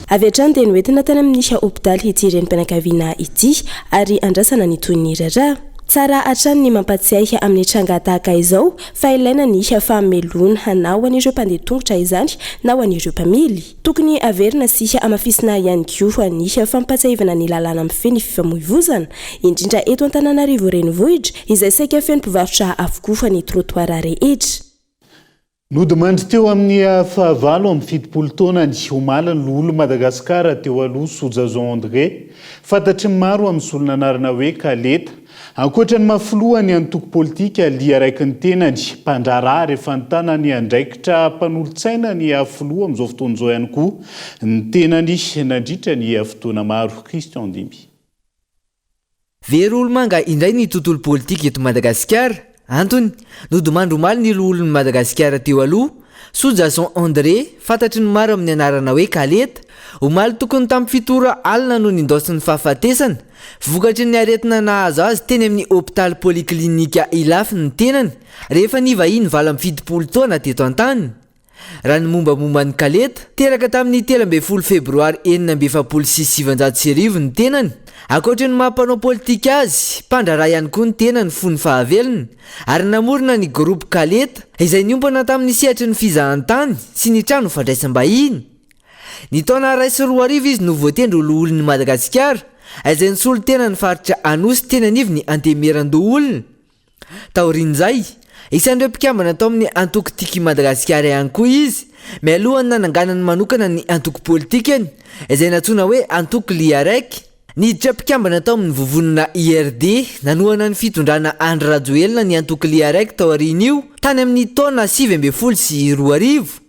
Avy hatrany dia noentina tany amin'ny hopitaly ity renim-pianakaviana ity ary andrasana ny tohin'ny raharaha. Tsara hatrany ny mampatsiahy amin'ny tranga tahaka izao fa ilaina ny fahamelohana na ho an'ireo mpandeha tongotra izany na ho an'ireo mpamily. Tokony haverina sy hamafisina ihany koa ny fampatsiahivana ny lalàna mifehy ny fifamoivozana, indrindra eto Antananarivo Renivohitra izay saika feno mpivarotra avokoa ny trottoir rehetra. Nodimandry teo amin'ny fahavalo 78 taonany, omaly ny loholon'i Madagasikara teo aloha, Sojason André, fantatry ny maro amin'ny solon'anarana hoe Kaleta. Ankoatra ny maha filohan'ny antoko politika Lia Raiky ny tenany, mpandraharaha ary efa nitana ny andraikitra mpanolotsaina ny filoha amin'izao fotoana izao ihany koa ny tenany nandritra ny fotoana maro. Christian Ndimby. Very olomanga indray ny tontolo politika eto Madagasikara. Antony, nodimandry omaly ny loholon'i Madagasikara teo aloha, Sojason André, fantatry ny maro amin'ny anarana hoe Kaleta. Omaly tokony tamin'ny fito ora alina no nindaosin'ny fahafatesana, vokatry ny aretina nahazo azy teny amin'ny hopitaly Polyclinique Ilafy ny tenany, rehefa nivahiny 78 taona teto an-tany. Raha ny mombamomba an'i Kaleta, teraka tamin'ny 13 febroary 1946 ny tenany. Ankoatry ny maha mpanao politika azy, mpandraharaha ihany koa ny tenany fony fahavelony, ary namorona ny Groupe Kaleta, izay niompana tamin'ny sehatry ny fizahantany sy ny trano fandraisam-bahiny. Ny taona 2001 izy no voatendry ho loholon'i Madagasikara, izay nisolo tena ny faritra Anosy teny anivon'ny Antenimierandoholona. Taorian'izay, isan'ireo mpikambana tao amin'ny antoko Tiako i Madagasikara ihany koa izy, mialohan'ny nananganany manokana ny antoko politikany, izay nantsoina hoe Antoko Liarec. Niditra mpikambana tao amin'ny vovonana IRD, nanohana ny fitondrana Andry Rajoelina ny antoko Liarec taorian'io, tany amin'ny taona 2019.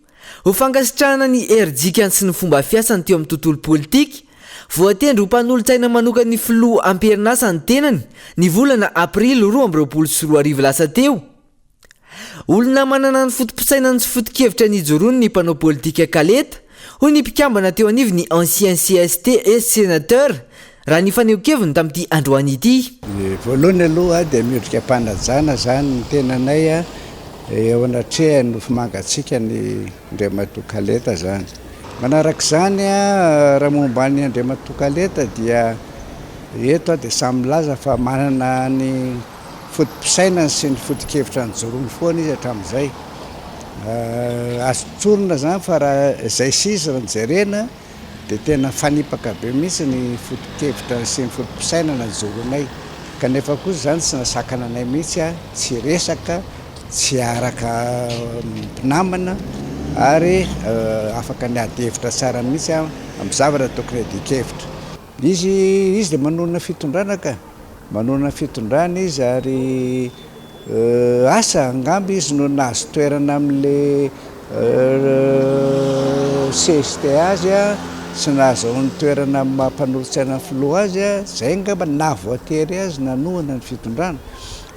Ho fankasitrahana ny herijikany sy ny fomba fiasany teo amin'ny tontolo politika, voatendry ho mpanolotsaina manokan'ny filoha am-perinasa ny tenany ny volana aprily 2022 lasa teo. Olona manana ny foto-pisainany sy foto-kevitra nijoroany ny mpanao politika Kaleta, hoy ny mpikambana teo anivon'ny ancien cst et sénateur, raha ny fanehoan-keviny tamin'ity androany ity. Voalohany aloha dia miondrika am-panajana izany ny tenanay eo anatrehan'ny nofo-mangatsiaka ny Andriamatoa Kaleta izany. Manaraka izany, raha momba an'i Andriamatoa Kaleta dia eto aho dia samy milaza fa manana ny foto-pisainany sy ny foto-kevitra nijoroany foana izy hatramin'izay. Azo tsorina izany fa raha izay sisa no jerena dia tena mifanipaka be mihitsy ny foto-kevitra sy ny foto-pisainana nijoroanay. Kanefa kosa izany tsy nasakana anay mihitsy tsy hiresaka, tsy hiaraka mpinamana ary afaka niady hevitra tsara mihitsy amin'ny zavatra tokony hiadian-kevitra. Izy izy dia manorina fitondrana ka. Manorina fitondrana izy ary asa angamba izy no nahazo toerana amin'le CST azy sy nahazahoany toerana amin'ny maha mpanolotsaina ny filoha azy, zay angamba no nahavoatery azy nanohana ny fitondrana.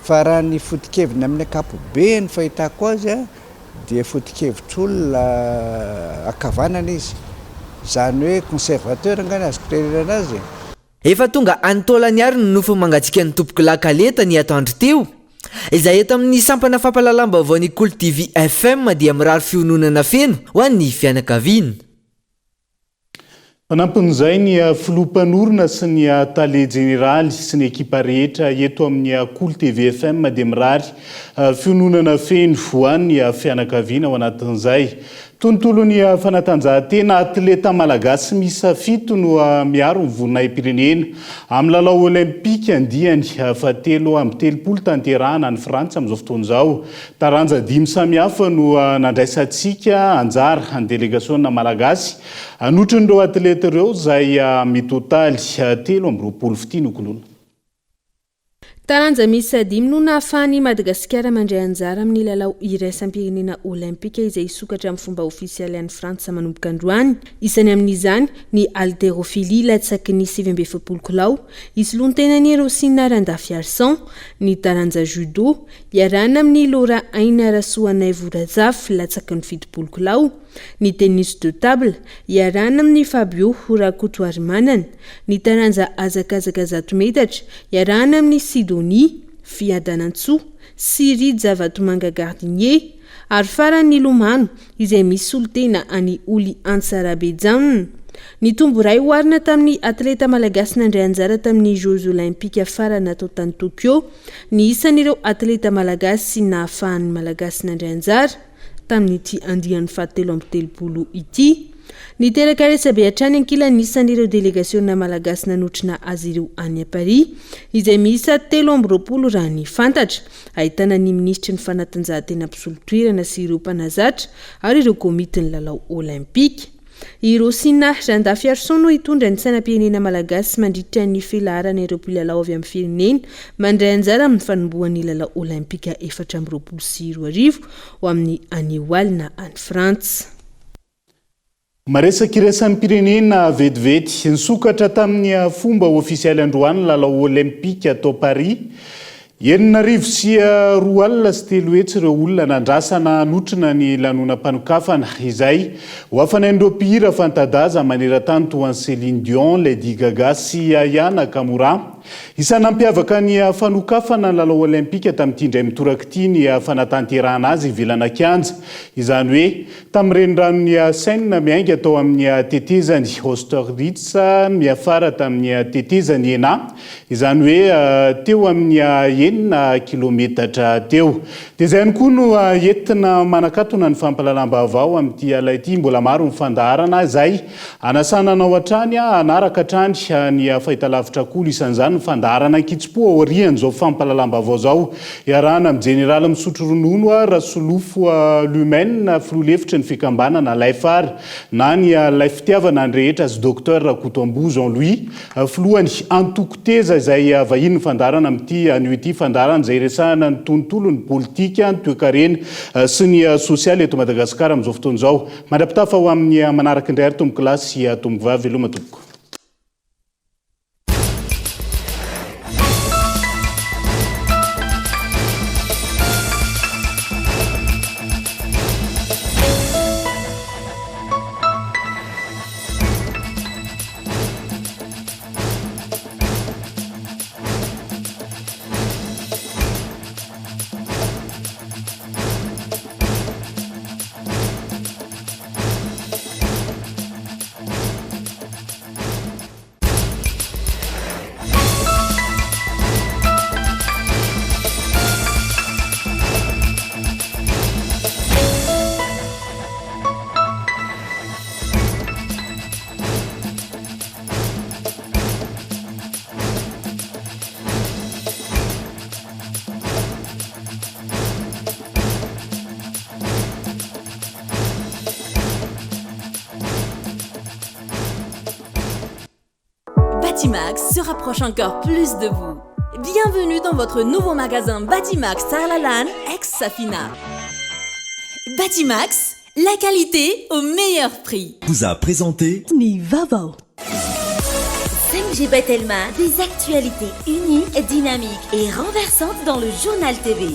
Fa raha ny foto-keviny amin'ny ankapobeny fahitako azy dia foto-kevitr'olona ankavanana izy. Izany hoe conservateur angaha ny azoko itenenana azy e. Efa tonga any Taolagnaro ny nofo mangatsiakan'ny tompokolahy Kaleta ny atoandro teo. Izay eto amin'ny sampana fampahalalam-baovaon'ny Kolo TV FM dia mirary fiononana feno ho an'ny fianakaviana. Fanampin'izay, ny filoha mpanorina sy ny tale jeneraly sy ny ekipa rehetra eto amin'ny Kolo TV FM dia mirary fiononana feno ho an'ny fianakaviana ao anatin'izay Tontolon'ny fanatanjahantena, atleta malagasy miisa fito no miaro ny voninahi-pirenena amin'ny lalao olympika andiany fahatelo amby telopolo tanterahana any Frantsa amin'izao fotoana izao. Taranja dimy samihafa no nandraisantsika anjara ny delegasiona malagasy anotrin'ireo atleta ireo izay mitotaly 23 fitia nokoloina. Taranja miisa dimy no nahafahan'i Madagasikara mandray anjara amin'ny lalao iraisam-pirenena Olympika izay hisokatra amin'ny fomba ofisialy any Frantsa manomboka androany. Isany amin'izany ny haltérophilie latsaky ny 49 kilao, hisolontena an'i Rosina Randafiarison, ny taranja judo, iarahana amin'i Laura Aina Rasoanaivo Rajafy latsaky ny 70 kilao, ny tennis de table, iarahana amin'i Fabio Rakotoarimanana, ny taranja hazakazaka 100 metatra, iarahana amin'i Sidonie Fiadanantsoa sy Rija Vatomanga Gardinier, ary farany ny lomano izay misy solontena an'i Oly Antsa Rabejaona. Nitombo iray oharina tamin'ny atleta malagasy nandray anjara tamin'ny Jeux Olympiques farany natao tany Tokyo ny isan'ireo atleta malagasy nahafahan'ny Malagasy nandray anjara. tamin'ity andiany fahatelo 33 ity. Niteraka resabe hatrany ankilany ny isan'ireo delegasiona malagasy nanotrona azy ireo any Paris, izay miisa 23 raha ny fantatra. Ahitana ny minisitry ny fanatanjahantena mpisolo toerana sy ireo mpanazatra ary ireo komitin'ny lalao olympika. I Rosina Randafiarison no hitondra ny sainam-pirenena malagasy mandritra ny filaharana ireo mpilalao avy amin'ny firenena mandray anjara amin'ny fanombohan'ny lalao olympika 2024 ho amin'ny anio alina any Frantsa. Maresaka iraisam-pirenena vetivety. Nisokatra tamin'ny fomba ofisialy androany ny lalao olympika tao Paris. 326 ireo olona nandrasana hanotrona ny lanonam-panokafana, izay ho hafanain'ireo mpihira fanta-daza maneran-tany toa an'i Céline Dion, Lady Gaga sy Aya Nakamura. Isan'ny nampiavaka ny fanokafana ny lalao Olympika tamin'ity indray mitoraka ity ny fanatanterahana azy ivelana kianja, izany hoe Tamin'ny reniranon'i Seine miainga tao amin'ny tetezan'i Austerlitz miafara tamin'ny tetezan'i Iéna, izany hoe teo amin'ny enina kilometatra teo. Dia izay ihany koa no entina manakatona ny fampahalalam-baovao amin'ity alina ity. Mbola maro ny fandaharana izay anasana anao hatrany hanaraka hatrany ny fahitalavitra Kolo, isan'izany ny fandaharana ankitsim-po aorian'izao fampahalalam-baovao izao. Iarahana amin'ny Jeneraly misotro ronono Rasolofo Lumen, filoha lefitry ny fikambanana Lifeart na ny Life Fitiavana ny rehetra sy Docteur Rakotoamboa Jean Louis, filohan'ny antoko Teza izay vahinin'ny fandaharana amin'ity anio ity. Fandaharana izay iresahana ny tontolon'ny politika, ny toekarena sy ny sosialy eto Madagasikara amin'izao fotoana izao. Mandra-pitafa ho amin'ny manaraka indray ary tompokolahy sy tompokovavy. Veloma tompoko. Batimax se rapproche encore plus de vous. Bienvenue dans votre nouveau magasin Batimax Sarlalan ex-Safina. Batimax, la qualité au meilleur prix. Vous a présenté Ny vaovao. 5G by Telma, des actualités uniques, dynamiques et renversantes dans le journal TV.